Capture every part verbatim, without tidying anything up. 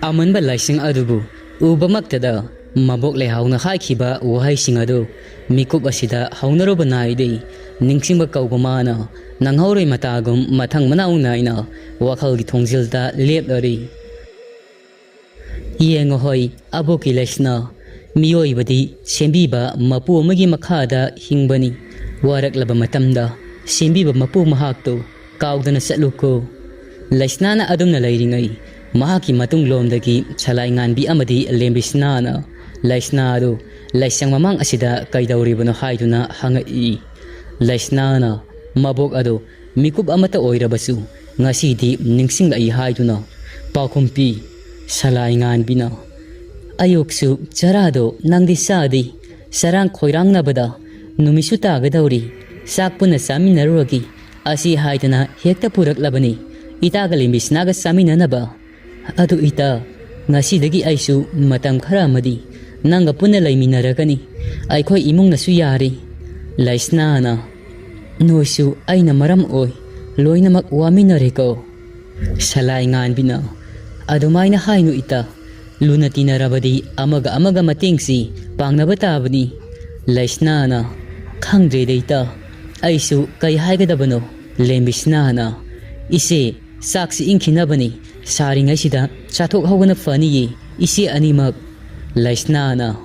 ꯑꯃꯟꯕ ꯂꯥꯏꯁꯪ ꯑꯗꯨꯕꯨ ꯎꯕꯃꯛꯇꯗ ꯃꯕꯣꯛ ꯂꯩꯍꯥꯎꯅ ꯍꯥꯏꯈꯤꯕ ꯋꯥꯍꯩꯁꯤꯡ ꯑꯗꯨ ꯃꯤꯀꯨꯞ ꯑꯁꯤꯗ ꯍꯧꯅꯔꯨꯕ ꯅꯥꯏꯗꯦ꯫ ꯅꯤꯡꯁꯤꯡꯕ ꯀꯧꯕ ꯃꯥꯅ ꯅꯪꯍꯧꯔꯣꯏ ꯃꯇꯥꯒꯨꯝ ꯃꯊꯪ ꯃꯅꯥꯎ ꯅꯥꯏꯅ ꯋꯥꯈꯜꯒꯤ ꯊꯣꯡꯖꯤꯜꯗ ꯂꯦꯞꯂꯔꯤ꯫ ꯌꯦꯡꯉꯣ ꯍꯣꯏ, ꯑꯕꯣꯛꯀꯤ ꯂꯩꯁꯅꯥ, ꯃꯤꯑꯣꯏꯕꯗꯤ ꯁꯦꯝꯕꯤꯕ ꯃꯄꯨ ꯑꯃꯒꯤ ꯃꯈꯥꯗ ꯍꯤꯡꯕꯅꯤ꯫ ꯋꯥꯔꯛꯂꯕ ꯃꯇꯝꯗ ꯁꯦꯝꯕꯤꯕ ꯃꯄꯨ ꯃꯍꯥꯛꯇꯨ ꯀꯥꯎꯗꯅ ꯆꯠꯂꯨꯀꯣ꯫ ꯂꯩꯁꯅꯥꯅ ꯑꯗꯨꯝꯅ ꯂꯩꯔꯤꯉꯩ, ꯃꯍꯥꯛꯀꯤ ꯃꯇꯨꯡꯂꯣꯝꯗꯒꯤ ꯁꯂꯥꯏ ꯉꯥꯟꯕꯤ ꯑꯃꯗꯤ ꯂꯦꯝꯕꯤꯁꯅꯥꯅ ꯂꯩꯁꯅꯥ ꯑꯗꯨ ꯂꯥꯏꯁꯪ ꯃꯃꯥꯡ ꯑꯁꯤꯗ ꯀꯩꯗꯧꯔꯤꯕꯅꯣ ꯍꯥꯏꯗꯨꯅ ꯍꯪꯉꯛꯏ꯫ ꯂꯩꯁꯅꯥꯅ ꯃꯕꯣꯛ ꯑꯗꯨ ꯃꯤꯀꯨꯞ ꯑꯃꯠꯇ ꯑꯣꯏꯔꯕꯁꯨ ꯉꯁꯤꯗꯤ ꯅꯤꯡꯁꯤꯡꯂꯛꯏ ꯍꯥꯏꯗꯨꯅ ꯄꯥꯎꯈꯨꯝ ꯄꯤ꯫ ꯁꯂꯥꯏ ꯉꯥꯟꯕꯤꯅ, "ꯑꯌꯨꯛꯁꯨ ꯆꯔꯥꯗꯣ ꯅꯪꯗꯤ ꯆꯥꯗꯦ, ꯆꯔꯥꯡ ꯈꯣꯏꯔꯥꯡꯅꯕꯗ ꯅꯨꯃꯤꯠꯁꯨ ꯇꯥꯒꯗꯧꯔꯤ, ꯆꯥꯛ ꯄꯨꯟꯅ ꯆꯥꯃꯤꯟꯅꯔꯨꯔꯒꯦ" ꯑꯁꯤ ꯍꯥꯏꯗꯅ ꯍꯦꯛꯇ ꯄꯨꯔꯛꯂꯕꯅꯤ ꯏꯇꯥꯒ ꯂꯦꯝꯕꯤꯁꯅꯥꯒ ꯆꯥꯃꯤꯟꯅꯅꯕ꯫ ꯑꯗꯨ ꯏꯇꯥ, ꯉꯁꯤꯗꯒꯤ ꯑꯩꯁꯨ ꯃꯇꯝ ꯈꯔ ꯑꯃꯗꯤ ꯅꯪꯒ ꯄꯨꯟꯅ ꯂꯩꯃꯤꯟꯅꯔꯒꯅꯤ꯫ ꯑꯩꯈꯣꯏ ꯏꯃꯨꯡꯅꯁꯨ ꯌꯥꯔꯤ꯫ ꯂꯩꯁꯅꯥꯅ, "ꯅꯣꯏꯁꯨ ꯑꯩꯅ ꯃꯔꯝ ꯑꯣꯏ, ꯂꯣꯏꯅꯃꯛ ꯋꯥꯃꯤꯟꯅꯔꯦꯀꯣ"꯫ ꯁꯂꯥꯏ ꯉꯥꯟꯕꯤꯅ, "ꯑꯗꯨꯃꯥꯏꯅ ꯍꯥꯏꯅꯨ ꯏꯇꯥ, ꯂꯨꯅ ꯇꯤꯟꯅꯔꯕꯗꯤ ꯑꯃꯒ ꯑꯃꯒ ꯃꯇꯦꯡꯁꯤ ꯄꯥꯡꯅꯕ ꯇꯥꯕꯅꯤ"꯫ ꯂꯩꯁꯅꯥꯅ, "ꯈꯪꯗ꯭ꯔꯦꯗ ꯏꯇꯥ, ꯑꯩꯁꯨ ꯀꯩ ꯍꯥꯏꯒꯗꯕꯅꯣ"꯫ ꯂꯦꯝꯕꯤꯁꯅꯥꯅ, "ꯏꯆꯦ, ꯆꯥꯛꯁꯤ ꯏꯪꯈꯤꯅꯕꯅꯤ, ꯁꯥꯔꯤꯉꯩꯁꯤꯗ ꯆꯥꯊꯣꯛꯍꯧꯕꯅ ꯐꯅꯤꯌꯦ ꯏꯆꯦ ꯑꯅꯤꯃꯛ"꯫ ꯂꯩꯁꯅꯥꯅ,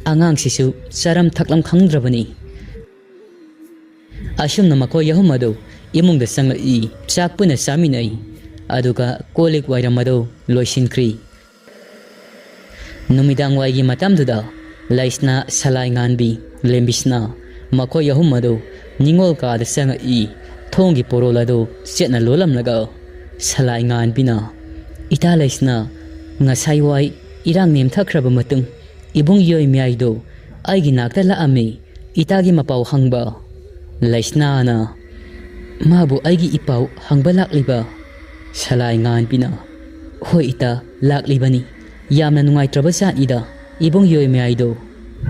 "ꯑꯉꯥꯡꯁꯤꯁꯨ ꯆꯥꯔꯝ ꯊꯛꯂꯝ ꯈꯪꯗ꯭ꯔꯕꯅꯤ"꯫ ꯑꯁꯨꯝꯅ ꯃꯈꯣꯏ ꯑꯍꯨꯝ ꯑꯗꯨ ꯏꯃꯨꯡꯗ ꯆꯪꯂꯛꯏ, ꯆꯥꯛ ꯄꯨꯟꯅ ꯆꯥꯃꯤꯟꯅꯩ, ꯑꯗꯨꯒ ꯀꯣꯜ ꯂꯤꯛ ꯋꯥꯏꯔꯝ ꯑꯗꯨ ꯂꯣꯏꯁꯤꯟꯈ꯭ꯔꯤ꯫ ꯅꯨꯃꯤꯗꯥꯡ ꯋꯥꯏꯒꯤ ꯃꯇꯝꯗꯨꯗ ꯂꯩꯁꯅꯥ, ꯁꯂꯥꯏ ꯉꯥꯟꯕꯤ, ꯂꯦꯝꯕꯤꯁꯅꯥ ꯃꯈꯣꯏ ꯑꯍꯨꯝ ꯑꯗꯨ ꯅꯤꯡꯉꯣꯜ ꯀꯥꯗ ꯆꯪꯉꯛꯏ꯫ ꯊꯣꯡꯒꯤ ꯄꯣꯔꯣꯜ ꯑꯗꯨ ꯆꯦꯠꯅ ꯂꯣꯜꯂꯝꯂꯒ ꯁꯂꯥꯏ ꯉꯥꯟꯕꯤꯅ, "ꯏꯇꯥ ꯂꯩꯁꯅꯥ, ꯉꯁꯥꯏ ꯋꯥꯏ ꯏꯔꯥꯡ ꯅꯦꯝꯊꯈ꯭ꯔꯕ ꯃꯇꯨꯡ ꯏꯕꯨꯡ ꯌꯣꯏꯃꯌꯥꯏꯗꯣ ꯑꯩꯒꯤ ꯅꯥꯛꯇ ꯂꯥꯛꯑꯝꯃꯤ꯫ ꯏꯇꯥꯒꯤ ꯃꯄꯥꯎ ꯍꯪꯕ"꯫ ꯂꯩꯁꯅꯥꯅ, "ꯃꯥꯕꯨ ꯑꯩꯒꯤ ꯏꯄꯥꯎ ꯍꯪꯕ ꯂꯥꯛꯂꯤꯕ?" ꯁꯂꯥꯏ ꯉꯥꯟꯕꯤꯅ, "ꯍꯣꯏ ꯏꯇꯥ, ꯂꯥꯛꯂꯤꯕꯅꯤ꯫ ꯌꯥꯝꯅ ꯅꯨꯡꯉꯥꯏꯇ꯭ꯔꯕ ꯖꯥꯠꯅꯤꯗ ꯏꯕꯨꯡ ꯌꯣꯏꯃꯌꯥꯏꯗꯣ꯫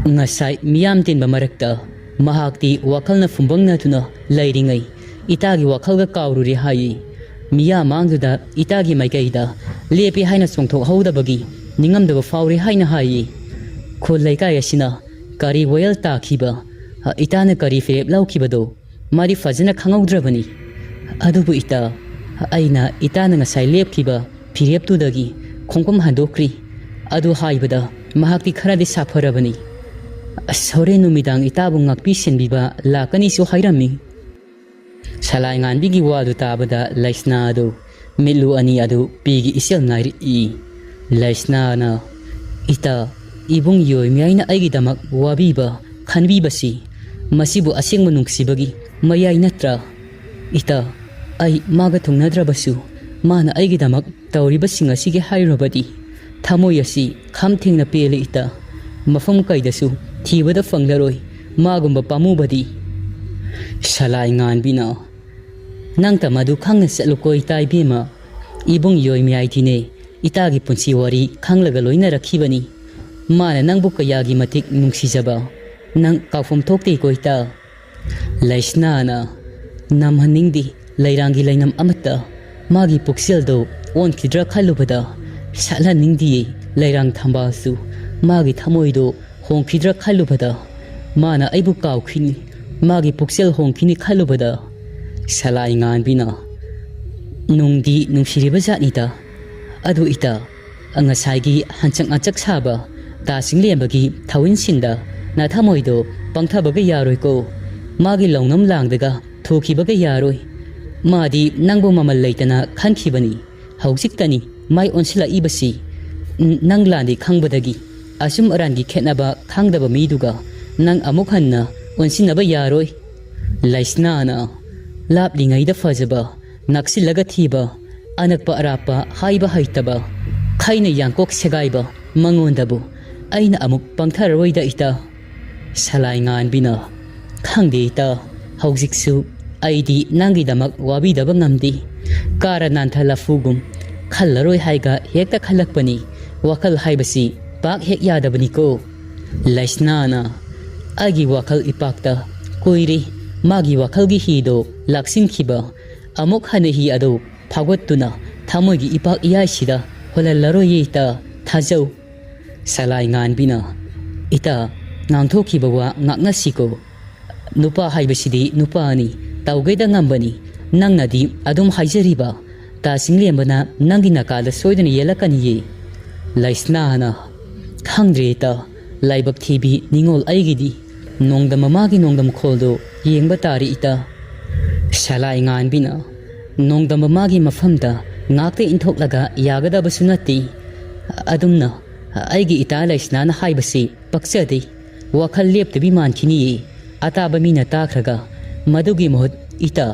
ꯉꯁꯥꯏ ꯃꯤꯌꯥꯝ ꯇꯤꯟꯕ ꯃꯔꯛꯇ ꯃꯍꯥꯛꯇꯤ ꯋꯥꯈꯜꯅ ꯐꯨꯝꯕꯪꯅꯗꯨꯅ ꯂꯩꯔꯤꯉꯩ ꯏꯇꯥꯒꯤ ꯋꯥꯈꯜꯒ ꯀꯥꯎꯔꯨꯔꯦ ꯍꯥꯏꯌꯦ꯫ ꯃꯤꯌꯥꯝ ꯃꯥꯡꯗꯨꯗ ꯏꯇꯥꯒꯤ ꯃꯥꯏꯀꯩꯗ ꯂꯦꯞꯄꯤ ꯍꯥꯏꯅ ꯆꯣꯡꯊꯣꯛꯍꯧꯗꯕꯒꯤ ꯅꯤꯡꯉꯝꯗꯕ ꯐꯥꯎꯔꯤ ꯍꯥꯏꯅ ꯍꯥꯏꯌꯦ꯫ ꯈꯨꯜ ꯂꯩꯀꯥꯏ ꯑꯁꯤꯅ ꯀꯔꯤ ꯋꯥꯌꯦꯜ ꯇꯥꯈꯤꯕ, ꯏꯇꯥꯅ ꯀꯔꯤ ꯐꯤꯔꯦꯞ ꯂꯧꯈꯤꯕꯗꯣ ꯃꯥꯗꯤ ꯐꯖꯅ ꯈꯪꯍꯧꯗ꯭ꯔꯕꯅꯤ꯫ ꯑꯗꯨꯕꯨ ꯏꯇꯥ, ꯑꯩꯅ ꯏꯇꯥꯅ ꯉꯁꯥꯏ ꯂꯦꯞꯈꯤꯕ ꯐꯤꯔꯦꯞꯇꯨꯗꯒꯤ ꯈꯣꯡꯐꯝ ꯍꯟꯗꯣꯛꯈ꯭ꯔꯤ꯫ ꯑꯗꯨ ꯍꯥꯏꯕꯗ ꯃꯍꯥꯛꯇꯤ ꯈꯔꯗꯤ ꯁꯥꯐꯔꯕꯅꯤ꯫ ꯑꯁ, ꯍꯣꯔꯦꯟ ꯅꯨꯃꯤꯗꯥꯡ ꯏꯇꯥꯕꯨ ꯉꯥꯛꯄꯤ ꯁꯦꯟꯕꯤꯕ ꯂꯥꯛꯀꯅꯤꯁꯨ ꯍꯥꯏꯔꯝꯃꯤ꯫ ꯁꯂꯥꯏ ꯉꯥꯟꯕꯤꯒꯤ ꯋꯥꯗꯨ ꯇꯥꯕꯗ ꯂꯩꯁꯅꯥ ꯑꯗꯨ ꯃꯤꯠꯂꯨ ꯑꯅꯤ ꯑꯗꯨ ꯄꯤꯒꯤ ꯏꯆꯦꯜ ꯅꯥꯏꯔꯛꯏ꯫ ꯂꯩꯁꯅꯥꯅ, "ꯏꯇꯥ, ꯏꯕꯨꯡ ꯌꯣꯏꯃꯤꯌꯥꯏꯅ ꯑꯩꯒꯤꯗꯃꯛ ꯋꯥꯕꯤꯕ, ꯈꯟꯕꯤꯕꯁꯤ, ꯃꯁꯤꯕꯨ ꯑꯁꯦꯡꯕ ꯅꯨꯡꯁꯤꯕꯒꯤ ꯃꯌꯥꯏ ꯅꯠꯇ꯭ꯔꯥ? ꯏꯇꯥ, ꯑꯩ ꯃꯥꯒ ꯊꯨꯡꯅꯗ꯭ꯔꯕꯁꯨ, ꯃꯥꯅ ꯑꯩꯒꯤꯗꯃꯛ ꯇꯧꯔꯤꯕꯁꯤꯡ ꯑꯁꯤꯒꯤ ꯍꯥꯏꯔꯨꯔꯕꯗꯤ, ꯊꯃꯣꯏ ꯑꯁꯤ ꯈꯝ ꯊꯦꯡꯅ ꯄꯦꯜꯂꯦ ꯏꯇꯥ꯫ ꯃꯐꯝ ꯀꯩꯗꯁꯨ ꯊꯤꯕꯗ ꯐꯪꯂꯔꯣꯏ ꯃꯥꯒꯨꯝꯕ ꯄꯥꯝꯃꯨꯕꯗꯤ꯫" ꯁꯂꯥꯏ ꯉꯥꯟꯕꯤꯅ, "ꯅꯪꯇ ꯃꯗꯨ ꯈꯪꯅ ꯆꯠꯂꯨꯀꯣ ꯏꯇꯥ ꯏꯕꯦꯝꯃ꯫ ꯏꯕꯨꯡ ꯌꯣꯏꯃꯤꯌꯥꯏꯗꯤꯅꯦ ꯏꯇꯥꯒꯤ ꯄꯨꯟꯁꯤ ꯋꯥꯔꯤ ꯈꯪꯂꯒ ꯂꯣꯏꯅꯔꯛꯈꯤꯕꯅꯤ꯫ ꯃꯥꯅ ꯅꯪꯕꯨ ꯀꯌꯥꯒꯤ ꯃꯇꯤꯛ ꯅꯨꯡꯁꯤꯖꯕ ꯅꯪ ꯀꯥꯎꯐꯝ ꯊꯣꯛꯇꯦꯀꯣ ꯏꯇꯥ꯫" ꯂꯩꯁꯅꯥꯅ, "ꯅꯝꯍꯟꯅꯤꯡꯗꯦ ꯂꯩꯔꯥꯡꯒꯤ ꯂꯩꯅꯝ ꯑꯃꯠꯇ꯫ ꯃꯥꯒꯤ ꯄꯨꯛꯆꯦꯜꯗꯣ ꯑꯣꯟꯈꯤꯗ꯭ꯔꯥ ꯈꯜꯂꯨꯕꯗ ꯁꯥꯠꯍꯟꯅꯤꯡꯗꯤꯌꯦ ꯂꯩꯔꯥꯡ ꯊꯝꯕꯥꯜꯁꯨ꯫ ꯃꯥꯒꯤ ꯊꯃꯣꯏꯗꯣ ꯍꯣꯡꯈꯤꯗ꯭ꯔꯥ ꯈꯜꯂꯨꯕꯗ ꯃꯥꯅ ꯑꯩꯕꯨ ꯀꯥꯎꯈꯤꯅꯤ, ꯃꯥꯒꯤ ꯄꯨꯛꯆꯦꯜ ꯍꯣꯡꯈꯤꯅꯤ ꯈꯜꯂꯨꯕꯗ꯫" ꯁꯂꯥꯏ ꯉꯥꯟꯕꯤꯅ, "ꯅꯨꯡꯗꯤ ꯅꯨꯡꯁꯤꯔꯤꯕ ꯖꯥꯠꯅꯤꯗ꯫ ꯑꯗꯨ ꯏꯇꯥ, ꯉꯁꯥꯏꯒꯤ ꯍꯟꯆꯛ ꯉꯆꯛ ꯁꯥꯕ ꯇꯥ ꯆꯤꯡꯂꯦꯝꯕꯒꯤ ꯊꯧꯋꯤꯟꯁꯤꯟꯗ ꯅꯊꯃꯣꯏꯗꯣ ꯄꯪꯊꯕꯒ ꯌꯥꯔꯣꯏꯀꯣ꯫ ꯃꯥꯒꯤ ꯂꯧꯅꯝ ꯂꯥꯡꯗꯒ ꯊꯨꯈꯤꯕꯒ ꯌꯥꯔꯣꯏ꯫ ꯃꯥꯗꯤ ꯅꯪꯕꯨ ꯃꯃꯜ ꯂꯩꯇꯅ ꯈꯟꯈꯤꯕꯅꯤ꯫ ꯍꯧꯖꯤꯛꯇꯅꯤ ꯃꯥꯏ ꯑꯣꯟꯁꯤꯜꯂꯛꯏꯕꯁꯤ꯫ ꯅ-, ꯅꯪ ꯂꯥꯟꯗꯤ ꯈꯪꯕꯗꯒꯤ ꯑꯆꯨꯝ ꯑꯔꯥꯟꯒꯤ ꯈꯦꯠꯅꯕ ꯈꯪꯗꯕ ꯃꯤꯗꯨꯒ ꯅꯪ ꯑꯃꯨꯛ ꯍꯟꯅ ꯑꯣꯟꯁꯤꯟꯅꯕ ꯌꯥꯔꯣꯏ꯫" ꯂꯩꯁꯅꯥꯅ, "ꯂꯥꯞꯂꯤꯉꯩꯗ ꯐꯖꯕ, ꯅꯛꯁꯤꯜꯂꯒ ꯊꯤꯕ, ꯑꯅꯛꯄ ꯑꯔꯥꯞꯄ ꯍꯥꯏꯕ ꯍꯩꯇꯕ, ꯈꯩꯅ ꯌꯥꯡꯀꯣꯛ ꯁꯦꯒꯥꯏꯕ ꯃꯉꯣꯟꯗꯕꯨ ꯑꯩꯅ ꯑꯃꯨꯛ ꯄꯪꯊꯔꯔꯣꯏꯗ ꯏꯇꯥ꯫" ꯁꯂꯥꯏ ꯉꯥꯟꯕꯤꯅ, "ꯈꯪꯗꯦ ꯏꯇꯥ, ꯍꯧꯖꯤꯛꯁꯨ ꯑꯩꯗꯤ ꯅꯪꯒꯤꯗꯃꯛ ꯋꯥꯕꯤꯗꯕ ꯉꯝꯗꯦ꯫ ꯀꯥꯔ ꯅꯥꯟꯊ ꯂꯐꯨꯒꯨꯝ ꯈꯜꯂꯔꯣꯏ ꯍꯥꯏꯒ ꯍꯦꯛꯇ ꯈꯜꯂꯛꯄꯅꯤ꯫ ꯋꯥꯈꯜ ꯍꯥꯏꯕꯁꯤ ꯄꯥꯛ ꯍꯦꯛ ꯌꯥꯗꯕꯅꯤꯀꯣ꯫" ꯂꯩꯁꯅꯥꯅ, "ꯑꯩꯒꯤ ꯋꯥꯈꯜ ꯏꯄꯥꯛꯇ ꯀꯨꯏꯔꯦ ꯃꯥꯒꯤ ꯋꯥꯈꯜꯒꯤ ꯍꯤꯗꯣ ꯂꯥꯛꯁꯤꯟꯈꯤꯕ꯫ ꯑꯃꯨꯛ ꯍꯟꯅ ꯍꯤ ꯑꯗꯨ ꯐꯥꯎꯒꯠꯇꯨꯅ ꯊꯃꯣꯏꯒꯤ ꯏꯄꯥꯛ ꯏꯌꯥꯏꯁꯤꯗ ꯍꯣꯜꯍꯜꯂꯔꯣꯏꯌꯦ ꯏꯇꯥ, ꯊꯥꯖꯧ꯫ ꯁꯂꯥꯏ ꯉꯥꯟꯕꯤꯅ, "ꯏꯇꯥ, ꯉꯥꯡꯊꯣꯛꯈꯤꯕ ꯋꯥ ꯉꯥꯛꯅꯁꯤꯀꯣ꯫ ꯅꯨꯄꯥ ꯍꯥꯏꯕꯁꯤꯗꯤ ꯅꯨꯄꯥꯅꯤ, ꯇꯧꯒꯦꯗ ꯉꯝꯕꯅꯤ꯫ ꯅꯪꯅꯗꯤ ꯑꯗꯨꯝ ꯍꯥꯏꯖꯔꯤꯕ, ꯇꯥ ꯆꯤꯡꯂꯦꯝꯕꯅ ꯅꯪꯒꯤ ꯅꯀꯥꯗ ꯁꯣꯏꯗꯅ ꯌꯦꯜꯂꯛꯀꯅꯤꯌꯦ꯫" ꯂꯩꯁꯅꯥꯅ, "ꯈꯪꯗ꯭ꯔꯦ ꯏꯇꯥ, ꯂꯥꯏꯕꯛ ꯊꯤꯕꯤ ꯅꯤꯉꯣꯜ ꯑꯩꯒꯤꯗꯤ꯫ ꯅꯣꯡꯗꯝꯕ ꯃꯥꯒꯤ ꯅꯣꯡꯗꯝ ꯈꯣꯜꯗꯣ ꯌꯦꯡꯕ ꯇꯥꯔꯦ ꯏꯇꯥ꯫" ꯁꯂꯥꯏ ꯉꯥꯟꯕꯤꯅ, "ꯅꯣꯡꯗꯝꯕ ꯃꯥꯒꯤ ꯃꯐꯝꯗ ꯉꯥꯛꯇ ꯏꯟꯊꯣꯛꯂꯒ ꯌꯥꯒꯗꯕꯁꯨ ꯅꯠꯇꯦ꯫ ꯑꯗꯨꯝꯅ ꯑꯩꯒꯤ ꯏꯇꯥ ꯂꯩꯁꯅꯥꯅ ꯍꯥꯏꯕꯁꯤ ꯄꯛꯆꯗꯦ꯫ ꯋꯥꯈꯜ ꯂꯦꯞꯇꯕꯤ ꯃꯥꯟꯈꯤꯅꯤꯌꯦ꯫ ꯑꯇꯥꯕ ꯃꯤꯅ ꯇꯥꯈ꯭ꯔꯒ ꯃꯗꯨꯒꯤ ꯃꯍꯨꯠ ꯏꯇꯥ,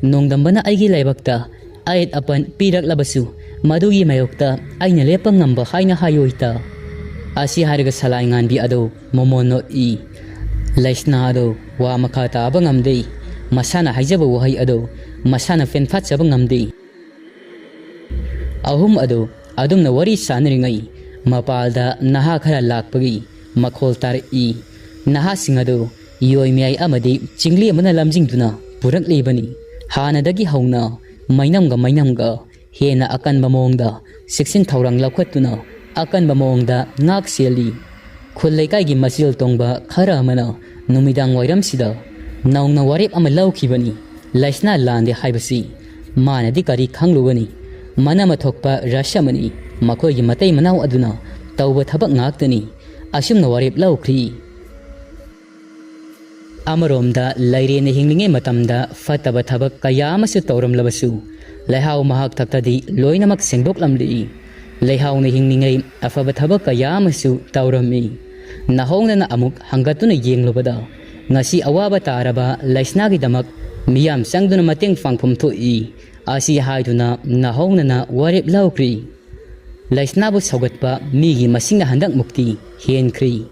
ꯅꯣꯡꯗꯝꯕꯅ ꯑꯩꯒꯤ ꯂꯥꯏꯕꯛꯇ ꯑꯌꯦꯠ ꯑꯄꯟ ꯄꯤꯔꯛꯂꯕꯁꯨ ꯃꯗꯨꯒꯤ ꯃꯥꯌꯣꯛꯇ ꯑꯩꯅ ꯂꯦꯞꯄ ꯉꯝꯕ ꯍꯥꯏꯅ ꯍꯥꯏꯌꯣ ꯏꯇꯥ꯫" ꯑꯁꯤ ꯍꯥꯏꯔꯒ ꯁꯂꯥꯏ ꯉꯥꯟꯕꯤ ꯑꯗꯨ ꯃꯣꯃꯣꯟ ꯅꯣꯛꯏ꯫ ꯂꯩꯁꯅꯥ ꯑꯗꯨ ꯋꯥ ꯃꯈꯥ ꯇꯥꯕ ꯉꯝꯗꯦ꯫ ꯃꯁꯥꯅ ꯍꯥꯏꯖꯕ ꯋꯥꯍꯩ ꯑꯗꯨ ꯃꯁꯥꯅ ꯐꯦꯟꯐꯥꯠꯆꯕ ꯉꯝꯗꯦ꯫ ꯑꯍꯨꯝ ꯑꯗꯨ ꯑꯗꯨꯝꯅ ꯋꯥꯔꯤ ꯁꯥꯟꯅꯔꯤꯉꯩ ꯃꯄꯥꯜꯗ ꯅꯍꯥ ꯈꯔ ꯂꯥꯛꯄꯒꯤ ꯃꯈꯣꯜ ꯇꯥꯔꯛꯏ꯫ ꯅꯍꯥꯁꯤꯡ ꯑꯗꯨ ꯌꯣꯏꯃꯌꯥꯏ ꯑꯃꯗꯤ ꯆꯤꯡꯂꯦꯝꯕꯅ ꯂꯝꯖꯤꯡꯗꯨꯅ ꯄꯨꯔꯛꯂꯤꯕꯅꯤ꯫ ꯍꯥꯟꯅꯗꯒꯤ ꯍꯧꯅ ꯃꯩꯅꯝꯒ ꯃꯩꯅꯝꯒ ꯍꯦꯟꯅ ꯑꯀꯟꯕ ꯃꯑꯣꯡꯗ ꯆꯦꯛꯁꯤꯟ ꯊꯧꯔꯥꯡ ꯂꯧꯈꯠꯇꯨꯅ ꯑꯀꯟꯕ ꯃꯑꯣꯡꯗ ꯉꯥꯛ ꯁꯦꯜꯂꯤ꯫ ꯈꯨꯜ ꯂꯩꯀꯥꯏꯒꯤ ꯃꯆꯤꯜ ꯇꯣꯡꯕ ꯈꯔ ꯑꯃꯅ ꯅꯨꯃꯤꯗꯥꯡ ꯋꯥꯏꯔꯝꯁꯤꯗ ꯅꯧꯅ ꯋꯥꯔꯦꯞ ꯑꯃ ꯂꯧꯈꯤꯕꯅꯤ꯫ ꯂꯩꯁꯅꯥ ꯂꯥꯟꯗꯦ ꯍꯥꯏꯕꯁꯤ ꯃꯥꯅꯗꯤ ꯀꯔꯤ ꯈꯪꯂꯨꯒꯅꯤ? ꯃꯅꯥꯃ ꯊꯣꯛꯄ ꯔꯁ ꯑꯃꯅꯤ꯫ ꯃꯈꯣꯏꯒꯤ ꯃꯇꯩ ꯃꯅꯥꯎ ꯑꯗꯨꯅ ꯇꯧꯕ ꯊꯕꯛ ꯉꯥꯛꯇꯅꯤ꯫ ꯑꯁꯨꯝꯅ ꯋꯥꯔꯦꯞ ꯂꯧꯈ꯭ꯔꯤ꯫ ꯑꯃꯔꯣꯝꯗ ꯂꯩꯔꯦꯟꯅ ꯍꯤꯡꯂꯤꯉꯩ ꯃꯇꯝꯗ ꯐꯠꯇꯕ ꯊꯕꯛ ꯀꯌꯥ ꯑꯃꯁꯨ ꯇꯧꯔꯝꯂꯕꯁꯨ, ꯂꯩꯍꯥꯎ ꯃꯍꯥꯛ ꯊꯛꯇꯗꯤ ꯂꯣꯏꯅꯃꯛ ꯁꯦꯡꯗꯣꯛꯂꯝꯂꯤ꯫ ꯂꯩꯍꯥꯎꯅ ꯍꯤꯡꯂꯤꯉꯩ ꯑꯐꯕ ꯊꯕꯛ ꯀꯌꯥ ꯑꯃꯁꯨ ꯇꯧꯔꯝꯃꯤ꯫ ꯅꯍꯧꯅꯅ ꯑꯃꯨꯛ ꯍꯪꯒꯠꯇꯨꯅ ꯌꯦꯡꯂꯨꯕꯗ, ꯉꯁꯤ ꯑꯋꯥꯕ ꯇꯥꯔꯕ ꯂꯩꯁꯅꯥꯒꯤꯗꯃꯛ ꯃꯤꯌꯥꯝ ꯆꯪꯗꯨꯅ ꯃꯇꯦꯡ ꯄꯥꯡꯐꯝ ꯊꯣꯛꯏ꯫ ꯑꯁꯤ ꯍꯥꯏꯗꯨꯅ ꯅꯍꯧꯅꯅ ꯋꯥꯔꯦꯞ ꯂꯧꯈ꯭ꯔꯤ꯫ ꯂꯩꯁꯅꯥꯕꯨ ꯁꯧꯒꯠꯄ ꯃꯤꯒꯤ ꯃꯁꯤꯡꯅ ꯍꯟꯗꯛꯃꯨꯛꯇꯤ ꯍꯦꯟꯈ꯭ꯔꯤ꯫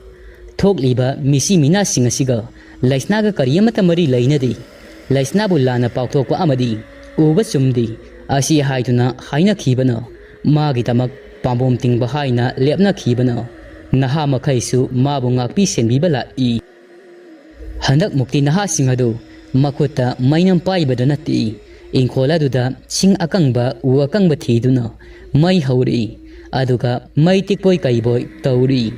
ꯊꯣꯛꯂꯤꯕ ꯃꯤꯁꯤ ꯃꯤꯅꯥꯁꯤꯡ ꯑꯁꯤꯒ ꯂꯩꯁꯅꯥꯒ ꯀꯔꯤ ꯑꯃꯠꯇ ꯃꯔꯤ ꯂꯩꯅꯗꯦ꯫ ꯂꯩꯁꯅꯥꯕꯨ ꯂꯥꯟꯅ ꯄꯥꯎꯊꯣꯛꯄ ꯑꯃꯗꯤ ꯎꯕ ꯆꯨꯝꯗꯦ꯫ ꯑꯁꯤ ꯍꯥꯏꯗꯨꯅ ꯍꯥꯏꯅꯈꯤꯕꯅ, ꯃꯥꯒꯤꯗꯃꯛ ꯄꯥꯝꯕꯣꯝ ꯇꯤꯡꯕ ꯍꯥꯏꯅ ꯂꯦꯞꯅꯈꯤꯕꯅ, ꯅꯍꯥ ꯃꯈꯩꯁꯨ ꯃꯥꯕꯨ ꯉꯥꯛꯄꯤ ꯁꯦꯟꯕꯤꯕ ꯂꯥꯛꯏ꯫ ꯍꯟꯗꯛꯃꯨꯛꯇꯤ ꯅꯍꯥꯁꯤꯡ ꯑꯗꯨ ꯃꯈꯨꯠꯇ ꯃꯩꯅꯝ ꯄꯥꯏꯕꯗ ꯅꯠꯇꯦ, ꯏꯪꯈꯣꯜ ꯑꯗꯨꯗ ꯁꯤꯡ ꯑꯀꯪꯕ, ꯎ ꯑꯀꯪꯕ ꯊꯤꯗꯨꯅ ꯃꯩ ꯍꯧꯔꯛꯏ꯫ ꯑꯗꯨꯒ ꯃꯩ ꯇꯤꯛꯄꯣꯏ ꯀꯩꯕꯣꯏ ꯇꯧꯔꯤ꯫